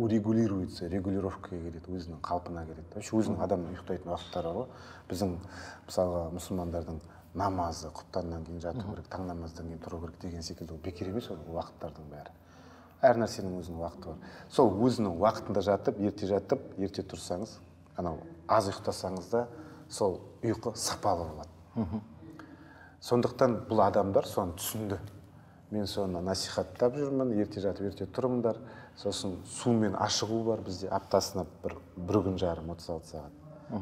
урегулируется, регулировкаға келеді, өзінің қалпына келеді. Вообще, өзінің адамның ұйықтайтын уақыттары ғой. Біздің, мысалға, мұсылмандардың намазы құптаннан кейін жату керек, таң намаздан кейін тұру керек деген секілді, ол бекер емес ол уақыттардың бәрі. Әр нәрсенің өзінің уақыты бар. Сол өзінің уақытында жатып, ерте жатып, ерте тұрсаңыз, анау аз ұйықтасаңыз да, сол ұйқы сапалы болады. Сондықтан бұл адамдар соны түсінді. Мен соны насихаттап жүрмін, ерте жатып, ерте тұрыңдар. Сосын сумен ашығу бар бізде, аптасына бір күн жарым, 36 сағат.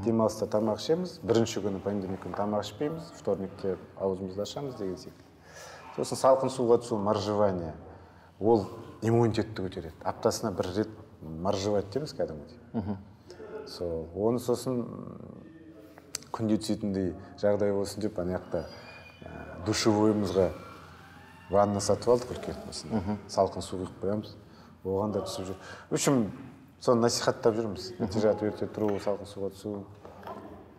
Демалыста тамақ ішеміз, бірінші күні понедельник күні тамақ ішпейміз, вторникте аузымызды ашамыз деген секілді. Сосын салқын суға түсу, моржевание. Ол иммунитетті көтереді. Аптасына бір рет моржевать дейміз кәдімгідей. Сол, оны сосын күнде түсетіндей жағдай болсын деп ана жақта душевойымызға ванна сатып алдық үлкен осындай. Салқын су құйып қоямыз. Оған да түсіп жүр. В общем, соны насихаттап жүрміз. Ерте жатып, ерте тұру, салқын суға түсу,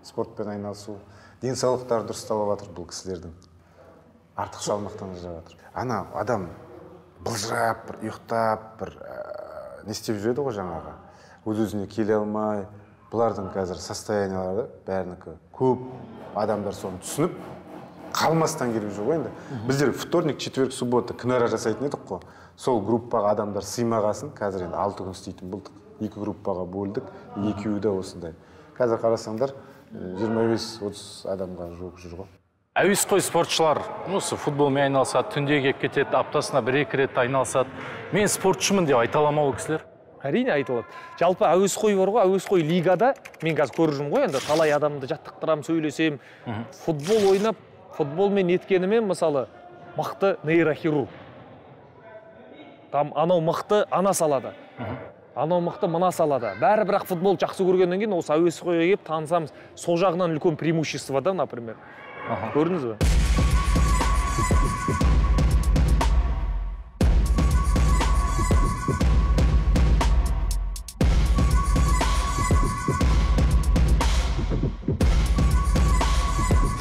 спортпен айналысу. Денсаулықтары дұрысталып жатыр бұл кісілердің. Артық салмақтан ажырап жатыр. Ана адам былжырап, бір ұйықтап, бір не істеп жүреді ғой жаңағы. Өз-өзіне келе алмай, бұлардың қазір состояниялары бәрінікі. Көп адамдар соны түсініп, қалмастан келіп жүр ғой енді. Біздер вторник, четверг, суббота күнара жасайтын едік қой. Сол группаға адамдар сыймағасын, қазір енді 6 күн істейтін болдық. 2 группаға бөлдік, екеуі де осындай. Қазір қарасаңдар, 25-30 адамға жуық жүр ғой. Әуесқой спортшылар, осы футболмен айналысады, түнде келіп кетеді, аптасына 1-2 рет айналысады. Мен спортшымын деп айта ала ма ол кісілер? Әрине айтылады. Жалпы әуесқой бар ғой, әуесқой лигада, мен қазір көріп жүрмін ғой енді, талай адамды жаттықтырам, сөйлесем. Футбол ойнап, футболмен неткенімен, мысалы, мықты нейрохирург. Там анау мықты ана салада, анау мықты мына салада. Бәрі бірақ футбол жақсы көргеннен кейін осы әуесқойға келіп танысамыз. Сол жағынан үлкен преимущество да, например. Көрдіңіз бе?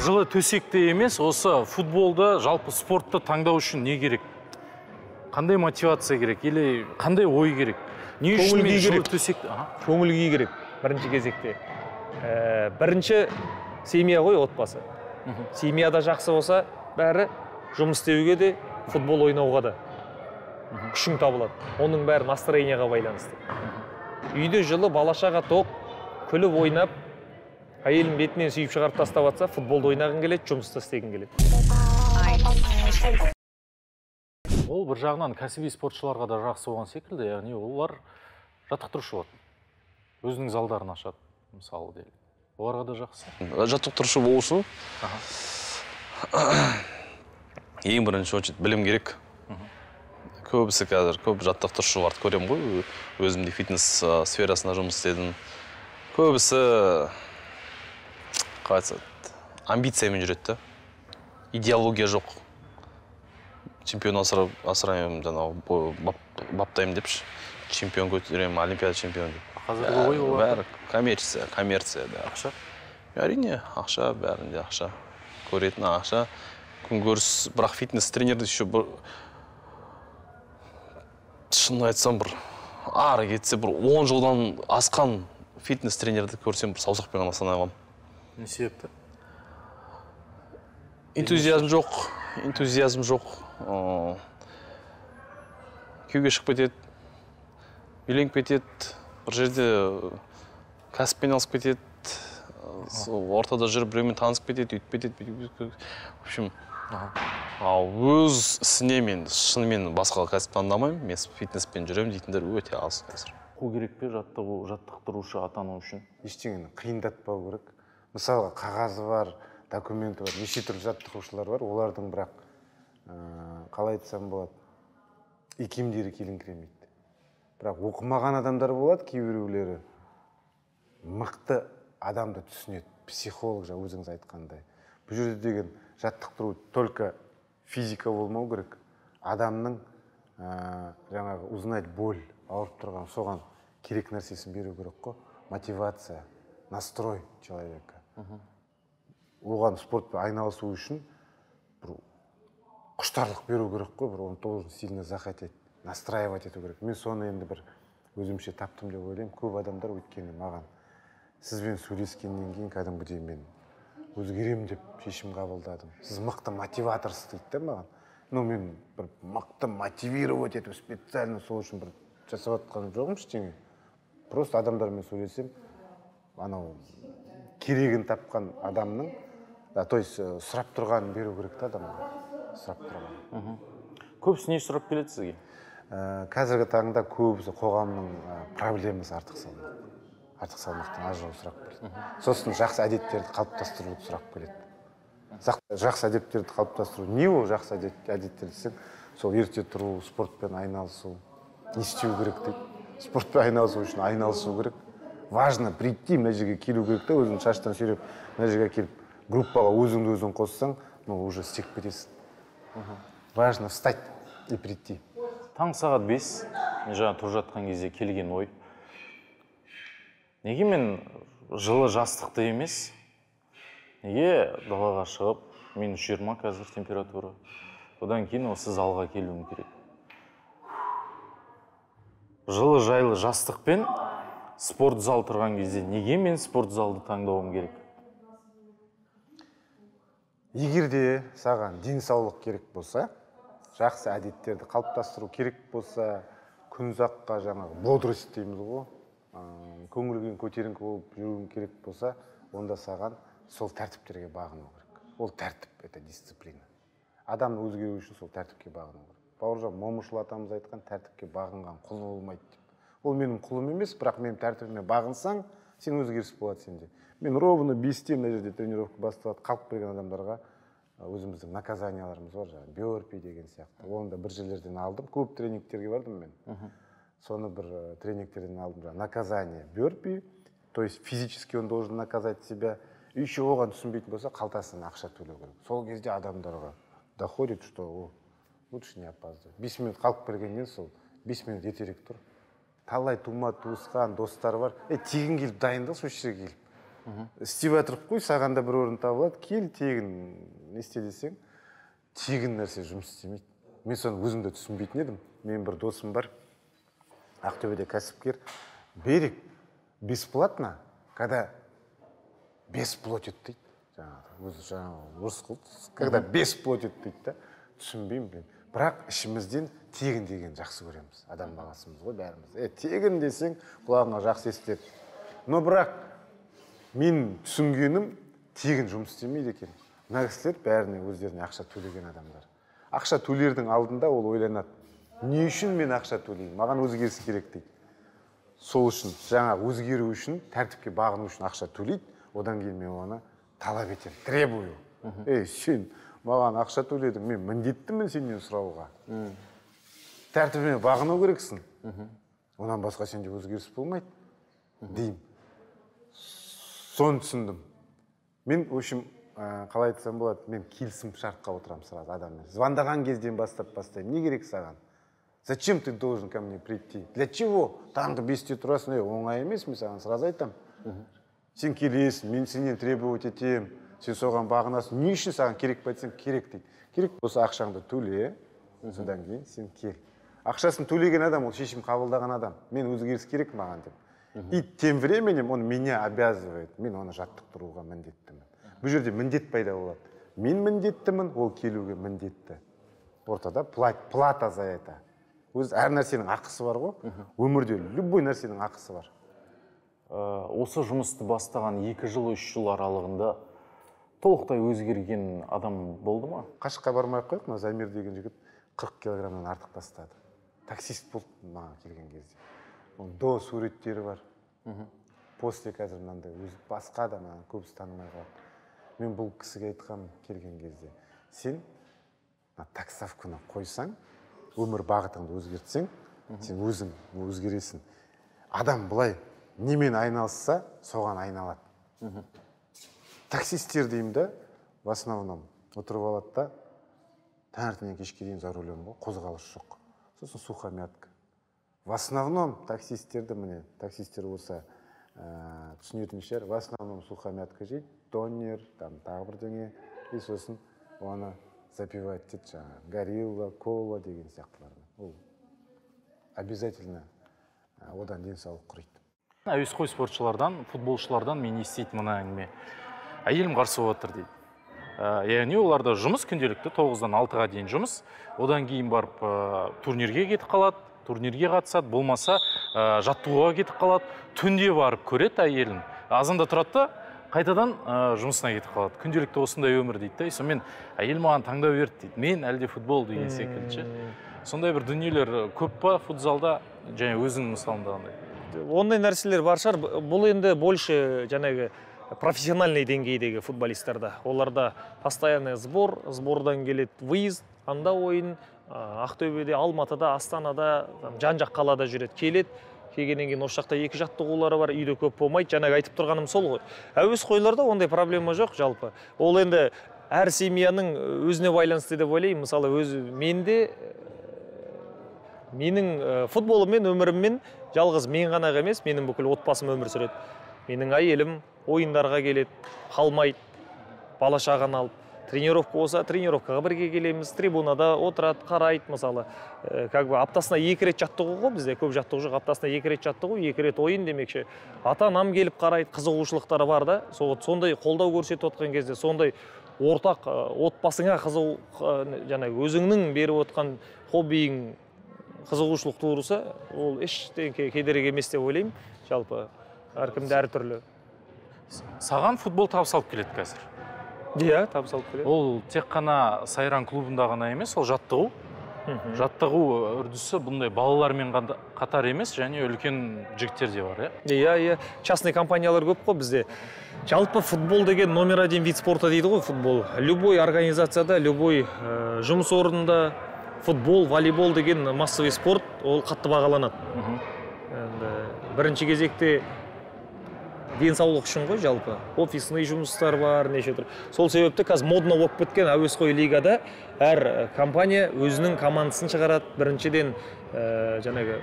Жылы төсекте емес, осы футболды, жалпы спортты таңдау үшін не керек? Қандай мотивация керек или қандай ой керек? Не үшін мен жылы төсекте? Көңіл күй керек бірінші кезекте. Бірінші семья ғой, отбасы. Семьяда жақсы болса, бәрі жұмыс істеуге де, футбол ойнауға да күшің табылады. Оның бәрі настроениеға байланысты. Үйде жылы бала-шаға тоқ, күліп ойнап, әйелін бетінен сүйіп шығарып тастап атса, футболды ойнағың келеді, жұмысты істегің келеді. Ол бір жағынан кәсіби спортшыларға да жақсы болған секілді, яғни олар жаттықтырушы болады. Өзінің залдарын ашады, мысалы делік. Оларға да жақсы. Жаттықтырушы болу үшін ең бірінші очередь білім керек. Көбісі қазір көп жаттықтырушыларды көремін ғой, өзім де фитнес сферасында жұмыс істедім. Көбісі қалай айтса, амбициямен жүреді да. Идеология жоқ. Чемпион асыраймын, жаңағы баптаймын депші. Чемпион көтеремін, олимпиада чемпионы деп. Қазіргі ой олар? Бәрі коммерция, коммерция бәрі. Ақша? Әрине, ақша, бәрінде ақша. Көретін ақша, күнкөріс, бірақ фитнес тренерді еще бір шынын айтсам, бір ары кетсе бір 10 жылдан асқан фитнес тренерді көрсем, бір саусақпен ғана санай аламын. Не себепті? Энтузиазм жоқ, энтузиазм жоқ. Күйеуге шығып кетеді, үйленіп кетеді, бір жерде кәсіппен айналысып кетеді, сол ортада жүріп біреумен танысып кетеді, өйтіп кетеді, бүйтіп кетеді. В общем, ал өз ісіне мен шынымен басқа кәсіп таңдамаймын, мен фитнеспен жүремін дейтіндер өте аз қазір. Оқу керек пе жаттықтырушы атану үшін? Ештеңені қиындатпау керек. Мысалға, қағазы бар, документі бар, неше түрлі жаттықтырушылар бар, олардың бірақ қалай айтсам болады, икемдері келіңкіремейді. Бірақ оқымаған адамдар болады, кейбіреулері мықты адамды түсінеді, психолог, жаңа өзіңіз айтқандай. Бұл жерде деген жаттықтыру только физика болмау керек. Адамның жаңағы узнать боль, ауырып тұрған, соған керек нәрсесін беру керек қой. Мотивация, настрой человека. Оған спортпен айналысу үшін бір құштарлық беру керек қой, бір он должен сильно захотеть, настраивать ету керек. Мен соны енді бір өзімше таптым деп ойлаймын. Көп адамдар өйткені маған сізбен сөйлескеннен кейін кәдімгідей мен өзгеремін деп шешім қабылдадым. Сіз мықты мотиваторсыз дейді да маған. Ну, мен бір мықты мотивировать етіп специально сол үшін бір жасап жатқан жоқпын ештеңе. Просто адамдармен сөйлесем, анау керегін тапқан адамның, да, то есть сұрап тұрғанын беру керек та адамға. Сұрап тұрған. Көбісі не сұрап келеді сізге? Қазіргі таңда көбісі қоғамның проблемасы артық салмақ. Артық салмақтан ажырау сұрап келеді. Сосын жақсы әдеттерді қалыптастыруды сұрап келеді. Жақсы әдеттерді қалыптастыру. Не ол жақсы әдеттер десең, сол ерте тұру, спортпен айналысу, не істеу керек дейді. Спортпен айналысу үшін айналысу керек. Важно прийти, мына жерге келу керек та, өзің шаштан сүйреп, мына жерге келіп, группаға өзіңді өзің қоссаң, ну, уже істеп кетесің. Важно встать и прийти. Таң сағат 5, мен жаңа тұрып жатқан кезде келген ой. Неге мен жылы жастықты емес, неге далаға шығып, минус 20 қазір температура, одан кейін осы залға келуім керек. Жылы жайлы жастықпен спорт зал тұрған кезде неге мен спорт залды таңдауым керек? Егер де саған денсаулық керек болса, жақсы әдеттерді қалыптастыру керек болса, күн ұзаққа жаңағы бодрость дейміз ғой, көңіл күйің көтеріңкі болып жүруің керек болса, онда саған сол тәртіптерге бағыну керек. Ол тәртіп, это дисциплина. Адам өзгеру үшін сол тәртіпке бағыну керек. Бауыржан Момышұлы атамыз айтқан, тәртіпке бағынған құл болмайды деп. Ол менің құлым емес, бірақ менің тәртібіме бағынсаң, сен өзгеріс болады сенде. Мен ровно 5-те мына жерде тренировка басталады, қалып келген адамдарға өзіміздің наказанияларымыз бар, жаңағы бёрпи деген сияқты. Оны да бір жерлерден алдым, көп тренингтерге бардым мен. Соны бір тренингтерден алдым, жаңағы наказание бёрпи, то есть физически он должен наказать себя. И еще оған түсінбейтін болса, қалтасынан ақша төлеу керек. Сол кезде адамдарға доходит, что о, лучше не опаздывать. 5 минут қалып келгеннен сол 5 минут ертерек тұр. Талай тума туысқан достар бар. Тегін келіп дайындал, сол жерге келіп. Істеп жатырып қой, саған да бір орын табылады. Кел тегін не істе десең, тегін нәрсе жұмыс істемейді. Мен соны өзім де түсінбейтін едім. Менің бір досым бар, Ақтөбеде кәсіпкер. Берік, бесплатно, когда бес платит дейді. Жаңағы, өзі жаңағы орыс қылды. Когда бес платит дейді да, түсінбеймін мен. Бірақ ішімізден тегін деген жақсы көреміз. Адам баласымыз ғой бәріміз. Тегін десең, құлағыңа жақсы естіледі. Но бірақ мен түсінгенім, тегін жұмыс істемейді екен. Мына кісілер бәріне өздеріне ақша төлеген адамдар. Ақша төлердің алдында ол ойланады: не үшін мен ақша төлеймін, маған өзгеріс керек дейді. Сол үшін, жаңа өзгеру үшін, тәртіпке бағыну үшін ақша төлейді. Одан кейін мен оны талап етемін, требую. Ей, сен маған ақша төледің, мен міндеттімін сенен сұрауға. Тәртібіме бағыну керексің. Одан басқа сенде өзгеріс болмайды деймін. Соны түсіндім. Мен, в общем, қалай айтсам болады, мен келісім шартқа отырамын сразу адаммен. Звондаған кезден бастап бастаймын. Не керек саған? Зачем ты должен ко мне прийти? Для чего? Таңғы 5-те тұрасың, ей, оңай емес, мен саған сразу айтамын. Сен келесің, мен сенен требовать етемін, сен соған бағынасың. Не үшін саған керек пе айтсам, керек дейді. Керек болса, ақшаңды төле, содан кейін сен кел. Ақшасын төлеген адам, ол шешім қабылдаған адам. Мен өзгеріс керек маған деп. И тем временем он меня обязывает, мен оны жаттықтыруға міндеттімін. Бұл жерде міндет пайда болады. Мен міндеттімін, ол келуге міндетті. Ортада плата за это. Өз әр нәрсенің ақысы бар ғой. Өмірде любой нәрсенің ақысы бар. Осы жұмысты бастаған 2 жыл, 3 жыл аралығында толықтай өзгерген адам болды ма? Қашыққа бармай ақ қояйық, мына Замир деген жігіт 40 килограммнан артық тастады. Таксист болды маған келген кезде. Оның до суреттері бар. После қазір мынандай өзі басқа адам, маған көбісі танымай қалады. Мен бұл кісіге айтқанмын келген кезде: сен мына таксовканы қойсаң, өмір бағытыңды өзгертсең, сен өзің өзгересің. Адам былай немен айналысса, соған айналады. Таксисттер деймін да, в основном отырып алады да, таңертеңнен кешке дейін за рулем ғой, қозғалыс жоқ, сосын сухомятка. В основном таксисттерді, міне, таксисттер болса, түсінетін шығар, в основном сухомятка жейді, донер там, тағы бірдеңе, и сосын оны запивать етеді жаңағы Горилла, кола деген сияқтылармен. Ол обязательно одан денсаулық құриды. Әуесқой спортшылардан, футболшылардан мен еститін мына әңгіме: әйелім қарсы болып жатыр дейді. Яғни оларда жұмыс күнделікті 9-дан 6-ға дейін жұмыс, одан кейін барып турнирге кетіп қалады, турнирге қатысады, болмаса жаттығуға кетіп қалады, түнде барып көреді әйелін, азанда тұрады да, қайтадан жұмысына кетіп қалады. Күнделікті осындай өмір дейді да. И сонымен әйел маған таңдау берді дейді, мен әлде футбол деген секілді ше. Сондай бір дүниелер көп па футзалда және өзіңнің мысалында қандай? Ондай нәрселер бар шығар. Бұл енді больше жаңағы профессиональный деңгейдегі футболисттарда. Оларда постоянный сбор, сбордан келеді выезд, анда ойын, Ақтөбеде, Алматыда, Астанада, там, жан жақ қалада жүреді. Келеді, келгеннен кейін осы жақта екі жаттығулары бар, үйде көп болмайды. Жаңағы айтып тұрғаным сол ғой. Әуесқойларда ондай проблема жоқ жалпы. Ол енді әр семьяның өзіне байланысты деп ойлаймын. Мысалы, өзі менде, менің футболыммен, өміріммен жалғыз мен ғана емес, менің бүкіл отбасым өмір сүреді. Менің әйелім ойындарға келеді, қалмайды, бала шағаны алып. Тренировка болса, тренировкаға бірге келеміз, трибунада отырады, қарайды мысалы. Как бы аптасына екі рет жаттығу ғой бізде, көп жаттығу жоқ, аптасына екі рет жаттығу, екі рет ойын демекші. Ата анам келіп қарайды, қызығушылықтары бар да, сол сондай қолдау көрсетіп отқан кезде, сондай ортақ отбасыңа қызығу, жаңағы өзіңнің беріп отқан хоббиің қызығушылық туырса, ол ештеңе кедергі емес деп ойлаймын. Жалпы әркімде әртүрлі. Саған футбол табыс алып келеді қазір? Иә, табыс алып келеді. Ол тек қана Сайран клубында ғана емес, ол жаттығу. Жаттығу үрдісі бұндай балалармен қатар емес, және үлкен жігіттер де бар, иә? Иә, частный компаниялар көп қой бізде. Жалпы футбол деген номер один вид спорта дейді ғой футбол. Любой организацияда, любой жұмыс орнында футбол, волейбол деген массовый спорт, ол қатты бағаланады. Енді бірінші кезекте денсаулық үшін ғой жалпы. Офисный жұмыстар бар, неше түрлі. Сол себепті қазір модно болып кеткен әуесқой лигада әр компания өзінің командасын шығарады. Біріншіден, жаңағы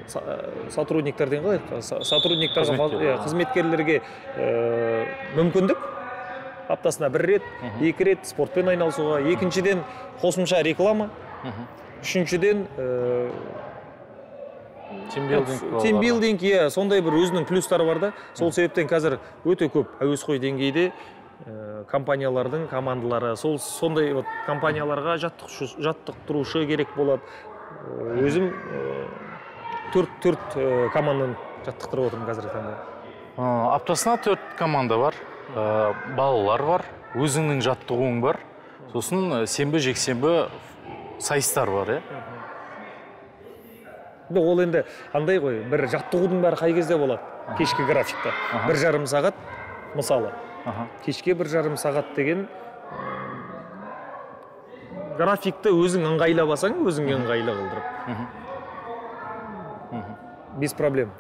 сотрудниктар деген қалай еді? Сотрудниктарға, Қызметкер. иә, қызметкерлерге мүмкіндік аптасына бір рет, екі рет спортпен айналысуға. Екіншіден, қосымша реклама. Үшіншіден, тимбилдинг. Тимбилдинг, иә, сондай бір өзінің плюстары бар да. Сол себептен қазір өте көп әуесқой деңгейде компаниялардың командалары, сол сондай вот компанияларға жаттықтырушы керек болады. Өзім төрт команданы жаттықтырып отырмын қазіргі таңда. Аптасына төрт команда бар, балалар бар, өзіңнің жаттығуың бар. Сосын сенбі, жексенбі сайыстар бар, иә? Ол енді андай ғой, бір жаттығудың бәрі қай кезде болады? Кешкі графикта. 1,5 сағат мысалы. Кешке 1,5 сағат деген графикті өзің ыңғайлап алсаң, өзіңе ыңғайлы қылдырып. Без проблем.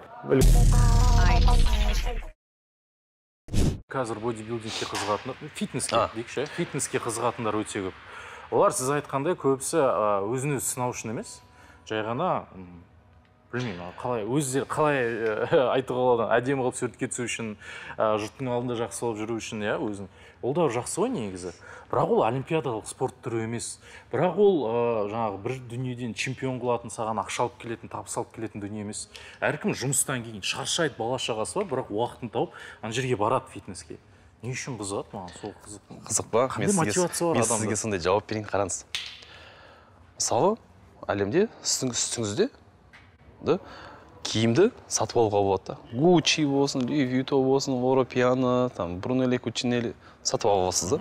Қазір бодибилдингке қызығатындар, фитнеске дейікші, фитнеске қызығатындар өте көп. Олар сіз айтқандай көбісі өзін өзі сынау үшін емес, жай ғана, білмеймін, қалай өздері қалай айтуға болады, әдемі қылып суретке түсу үшін, жұрттың алдында жақсы болып жүру үшін, иә, өзін. Ол да жақсы ғой негізі. Бірақ ол олимпиадалық спорт түрі емес. Бірақ ол жаңағы бір дүниеден чемпион қылатын, саған ақша алып келетін, табыс алып келетін дүние емес. Әркім жұмыстан кейін шаршайды, бала шағасы бар, бірақ уақытын тауып ана жерге барады фитнеске. Не үшін қызығады маған сол қызық? Қызық па? Қандай мотивация бар Мен адамда? сізге сондай жауап берейін, қараңыз. Мысалы, әлемде сіздің үстіңізде киімді сатып алуға болады да. Гуччи болсын, Луи Виттон болсын, Лоро Пиано, там Брунелли Кучинелли сатып ала аласыз да.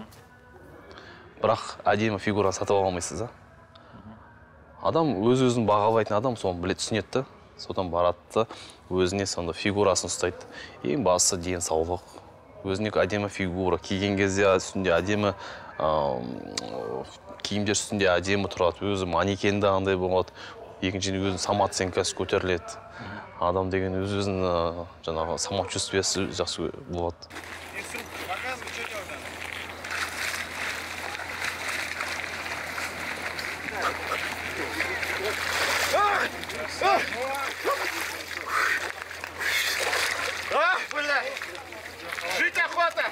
Бірақ әдемі фигураны сатып ала алмайсыз да. Адам өз-өзін бағалайтын адам соны біле түсінеді да. Содан барады да, өзіне сонда фигурасын ұстайды. Ең бастысы денсаулық, өзіне әдемі фигура, киген кезде үстінде әдемі киімдер үстінде әдемі тұрады, өзі манекенді андай болады. Екіншіден өзінің самооценкасы көтеріледі. Адам деген өз-өзін жаңағы самочувствиесі жақсы болады. Жить охота!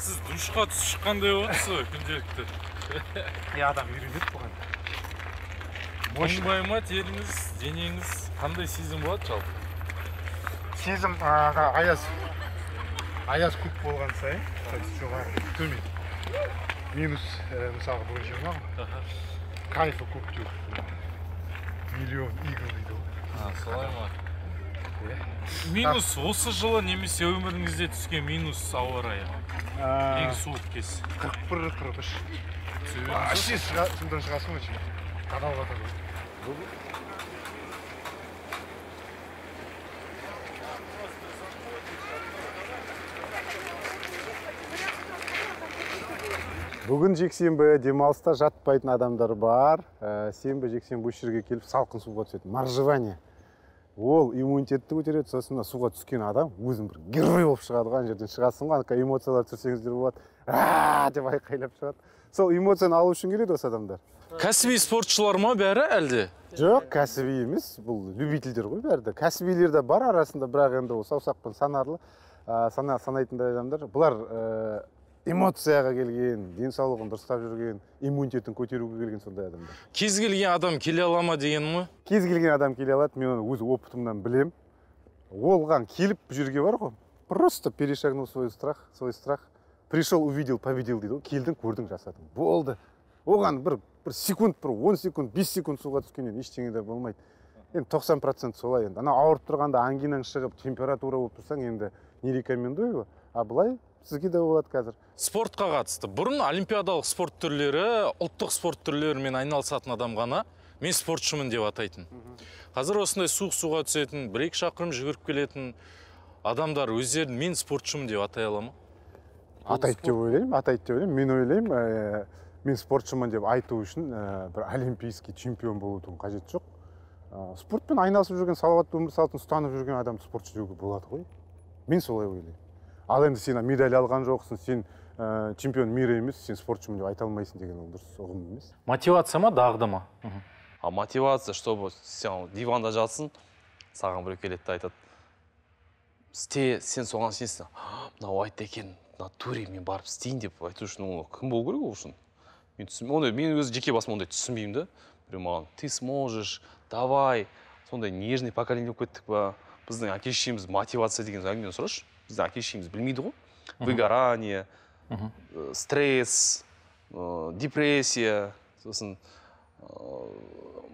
Сіз душқа түсіп шыққандай болыпсыз күнделікті. Адам үйренеді бұған. Оңбай ма теріңіз, денеңіз, қандай сезім болады жалпы? Сезім аяз. Аяз көп болған сайын, жоғары, төмен. Минус, мысалы, бүгін 20 ғой. Кайфы көп теуіп. Миллион игл дейді ғой. Солай ма? Минус осы жылы немесе өміріңізде түскен минус ауа райы? Ең суық кез. 41, 43. Вообще судан шығасың ғой, қадалып жатады ғой. Бүгін жексенбі, демалыста жатпайтын адамдар бар. Сенбі, жексенбі осы жерге келіп салқын суға түседі. Моржевание. Ол иммунитетті көтереді, сосын суға түскен адам өзін бір герой болып шығады ғой, ана жерден шығасың ғой, ана эмоциялар түсірсеңіздер болады. «А-а-а!» деп айқайлап шығады. Сол эмоцияны алу үшін келеді осы адамдар. Кәсіби спортшылар ма бәрі әлде? Жоқ, кәсіби емес, бұл любительдер ғой бәрі де. Кәсібилер де бар арасында, бірақ енді ол саусақпен санарлы, санайтындай адамдар. Бұлар эмоцияға келген, денсаулығын дұрыстап жүрген, иммунитетін көтеруге келген сондай адамдар. Кез келген адам келе ала ма дегенім ғой? Кез келген адам келе алады, мен оны өз опытымнан білем. Оған келіп бұл жерге бар ғой, просто перешагнул свой страх, пришел, увидел, победил дейді ғой. Келдің, көрдің, жасадың. Болды. Оған бір секунд, бір 10 секунд, 5 секунд суға түскеннен ештеңе де болмайды. Енді 90% солай енді. Ана ауырып тұрғанда ангинаң шығып, температура болып тұрсаң, енді не рекомендую, а былай сізге де болады қазір. Спортқа қатысты. Бұрын олимпиадалық спорт түрлері, ұлттық спорт түрлерімен айналысатын адам ғана мен спортшымын деп атайтын. Қазір осындай суық суға түсетін, 1-2 шақырым жүгіріп келетін адамдар өздерін мен спортшымын деп атай ала ма? Атайды деп ойлаймын, атайды деп ойлаймын. Мен ойлаймын, мен спортшымын деп айту үшін бір олимпийский чемпион болудың қажеті жоқ. Спортпен айналысып жүрген, салауатты өмір салтын ұстанып жүрген адамды спортшы деуге болады ғой. Мен солай ойлаймын. Ал енді сен медаль алған жоқсың, сен чемпион мира емес, сен спортшымын деп айта алмайсың деген ол дұрыс ұғым емес. Мотивация ма, дағды ма? А мотивация, чтобы сен диванда жатсың, саған біреу келеді де айтады. Істе, сен соған сенсің. Мынау айтты екен, натуре мен барып істейін деп айту үшін ол кім болу керек ол үшін? Мен түсінбеймін, мен өз жеке басым ондай түсінбеймін да. Біреу маған, ты сможешь, давай. Сондай нежный поколение болып кеттік па? Біздің әке шешеміз мотивация деген әңгімені сұрашы. Біздің әке шешеміз білмейді ғой. Выгорание, стресс, Депрессия, сосын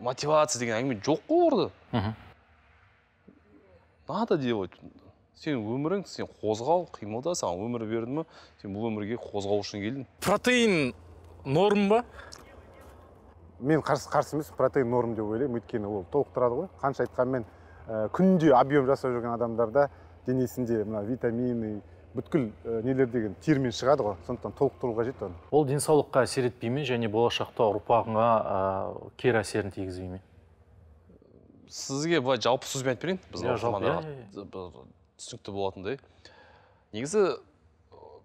мотивация деген әңгіме жоқ қой орда. Надо делать. Сен өмірің, сен қозғал, қимылда, саған өмір берді ме, сен бұл өмірге қозғал үшін келдің. Протеин норм ба? Мен қарсы емес, протеин норм деп ойлаймын, өйткені ол толықтырады ғой. Қанша айтқанмен, күнде объем жасап жүрген адамдарда денесінде мына витамины, бүткіл нелер деген термен шығады ғой, сондықтан толықтыру қажет оны. Ол денсаулыққа әсер етпей ме және болашақта ұрпағыңа кері әсерін тигізбей ме? Сізге былай жалпы сөзбен айтып берейін, біздің оқырмандарға түсінікті болатындай. Негізі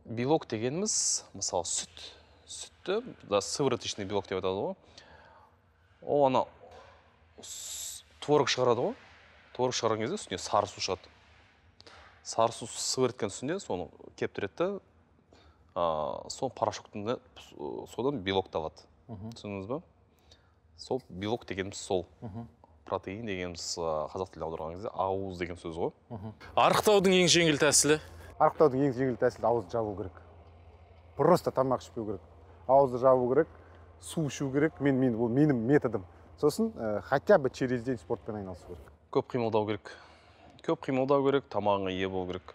белок дегеніміз, мысалы сүт, сүтті, да, сывороточный белок деп айтады ғой. Ол ана творог шығарады ғой. Творог шығарған кезде үстіне сары су шығады. Сары су сыворотканың үстінде соны кептіреді да, сол порошоктың содан белок табады. Түсіндіңіз ба? Сол белок дегеніміз сол. Протеин дегеніміз қазақ тіліне аударған кезде ауыз деген сөз ғой. Арықтаудың ең жеңіл тәсілі? Арықтаудың ең жеңіл тәсілі ауызды жабу керек. Просто тамақ ішпеу керек. Ауызды жабу керек, су ішу керек. Мен ол менің методым. Сосын хотя бы через день спортпен айналысу керек. Көп қимылдау керек. Көп қимылдау керек, тамағыңа ие болу керек.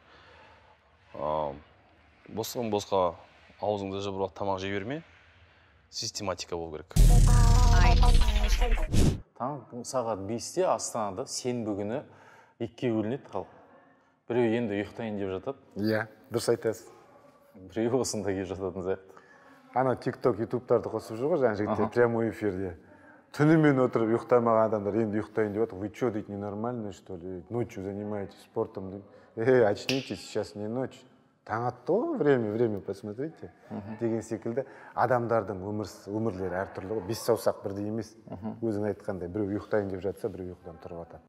Босқан босқа аузыңды жабып тамақ жей берме. Систематика болу керек. Таң сағат 5-те Астанада сенбі күні екіге бөлінеді халық. Біреу енді ұйықтайын деп жатады. Иә, дұрыс айтасыз. Біреу осында келіп жататын сияқты. Ана TikTok, YouTube-тарды қосып жүр ғой жаңа жігіттер прямой эфирде. Түнімен отырып ұйықтамаған адамдар енді ұйықтайын деп жатыр. Вы что, дейді, ненормальные, что ли? Ночью занимаетесь спортом? Эй, очнитесь, сейчас не ночь. Таң атты ғой, время, посмотрите. Деген секілді адамдардың өмірлері әртүрлі ғой. Бес саусақ бірдей емес. Өзің айтқандай, біреу ұйықтайын деп жатса, біреу ұйқыдан тұрып жатады.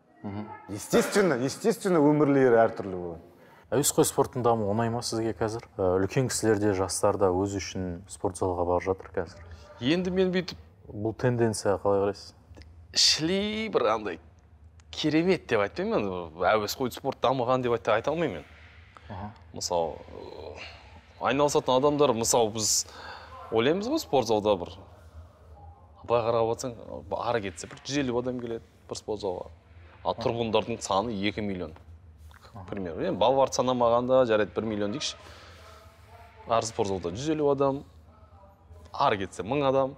Естественно, өмірлері әртүрлі болады. Әуесқой спорттың дамуы оңай ма сізге қазір? Үлкен кісілер де, жастар да өзі үшін спорт залға барып жатыр қазір. Енді мен бүйтіп бұл тенденцияға қалай қарайсыз? Шли бір андай керемет деп айтпаймын мен. Әуесқой спорт дамыған деп айта алмаймын мен. Мысалы, айналысатын адамдар, мысалы, біз ойлаймыз ғой спорт залда бір. Былай қарап отырсаң, ары кетсе бір 150 адам келеді бір спорт залға. Ал тұрғындардың саны 2 миллион. Пример. Енді балаларды санамағанда жарайды 1 миллион дейікші. Әр спорт залда 150 адам, ары кетсе 1000 адам.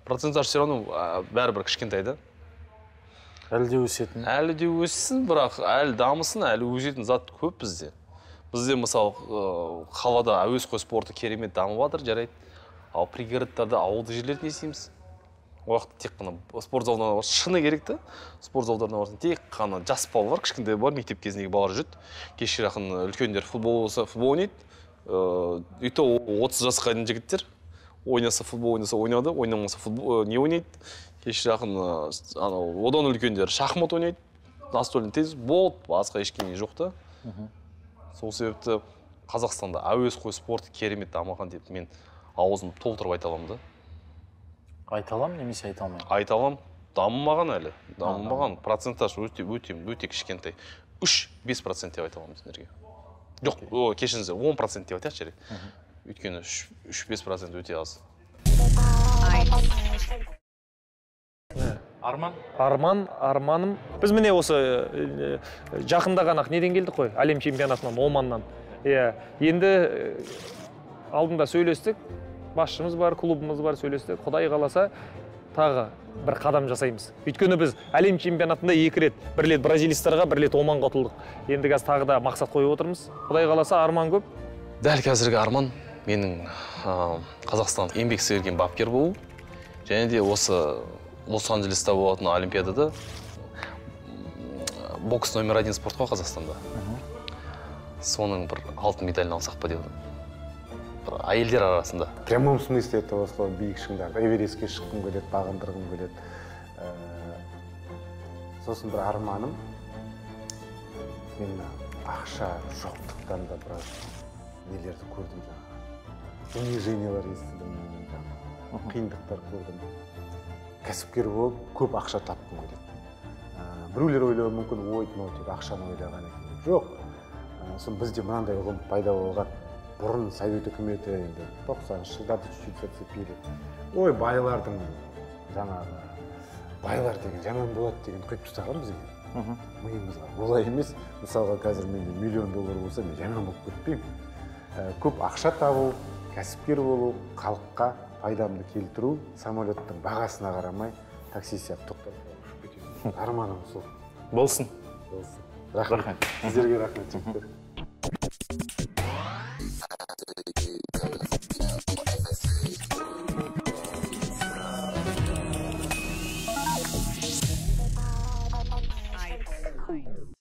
Проценттар все равно бәрібір кішкентай да. Әлі де өсетін. Әлі де өссін, бірақ әлі дамысын, әлі өсетін зат көп бізде. Бізде мысалы қалада әуесқой спорты керемет дамып жатыр, жарайды. Ал пригородтарда, ауылды жерлерде не істейміз? Ол уақытта тек қана спорт залдарына барсаң, шыны керек та, спорт залдарына барсаң, тек қана жас балалар, кішкентай балалар, мектеп кезіндегі балалар жүреді. Кешке жақын үлкендер футбол болса, футбол ойнайды. И то 30 жасқа дейін жігіттер ойнаса футбол ойнаса ойнады, ойнамаса футбол не ойнайды. Кешке жақын анау одан үлкендер шахмат ойнайды, настольный теннис болды, басқа ештеңе жоқ та. Сол себепті Қазақстанда әуесқой спорты керемет дамыған деп мен аузым толтырып айта аламын да. Айта аламын немесе айта алмаймын? Айта аламын. Дамымаған әлі. Дамымаған. Процентаж өте өте өте кішкентай. 3-5% деп айта аламын сендерге. Жоқ, кешіріңіздер, 10% деп айтайықшы жарайды. Өйткені 3-5% өте аз. Арман? Арман, арманым. Біз міне осы жақында ғана неден келдік қой? Әлем чемпионатынан, Оманнан. Иә, енді алдында сөйлестік. Басшымыз бар, клубымыз бар, сөйлестік. Құдай қаласа, тағы бір қадам жасаймыз. Өйткені біз әлем чемпионатында 2 рет, бір рет бразилистарға, бір рет Оманға ұтылдық. Енді қазір тағы да мақсат қойып отырмыз. Құдай қаласа, арман көп. Дәл қазіргі арман менің Қазақстан еңбек сіңірген бапкер болу. Және де осы Лос-Анджелеста болатын олимпиадада бокс номер 1 спорт қой Қазақстанда. Соның бір алтын медалін алсақ па деп бір әйелдер арасында. В прямом смысле этого слова биік шыңдарды, Эверестке шыққым келеді, бағындырғым келеді. Сосын бір арманым, мен ақша жоқтықтан да біраз нелерді көрдім жаңағы. Унижениялар естідім, жаңағы қиындықтар көрдім. Кәсіпкер болып көп ақша тапқым келеді. Біреулер ойлауы мүмкін, ой, мынау тек ақшаны ойлаған екен деп. Жоқ. Сосын бізде мынандай ұғым пайда болған. Бұрын совет үкіметі, енді 90-шы жылдарды чуть-чуть зацепили. Ой, байлардың, жаңағы байлар деген жаман болады деген құйып тастаған бізге, миымызға. Олай емес. Мысалға, қазір менде миллион доллар болса, мен жаман болып кетпеймін. Көп ақша табу, кәсіпкер болу, халыққа пайдамды келтіру, самолеттің бағасына қарамай, такси сияқты тоқтап ұшып кетесің. Арманым сол. Болсын. Болсын. Рахмет сіздерге, рахмет, жігіттер.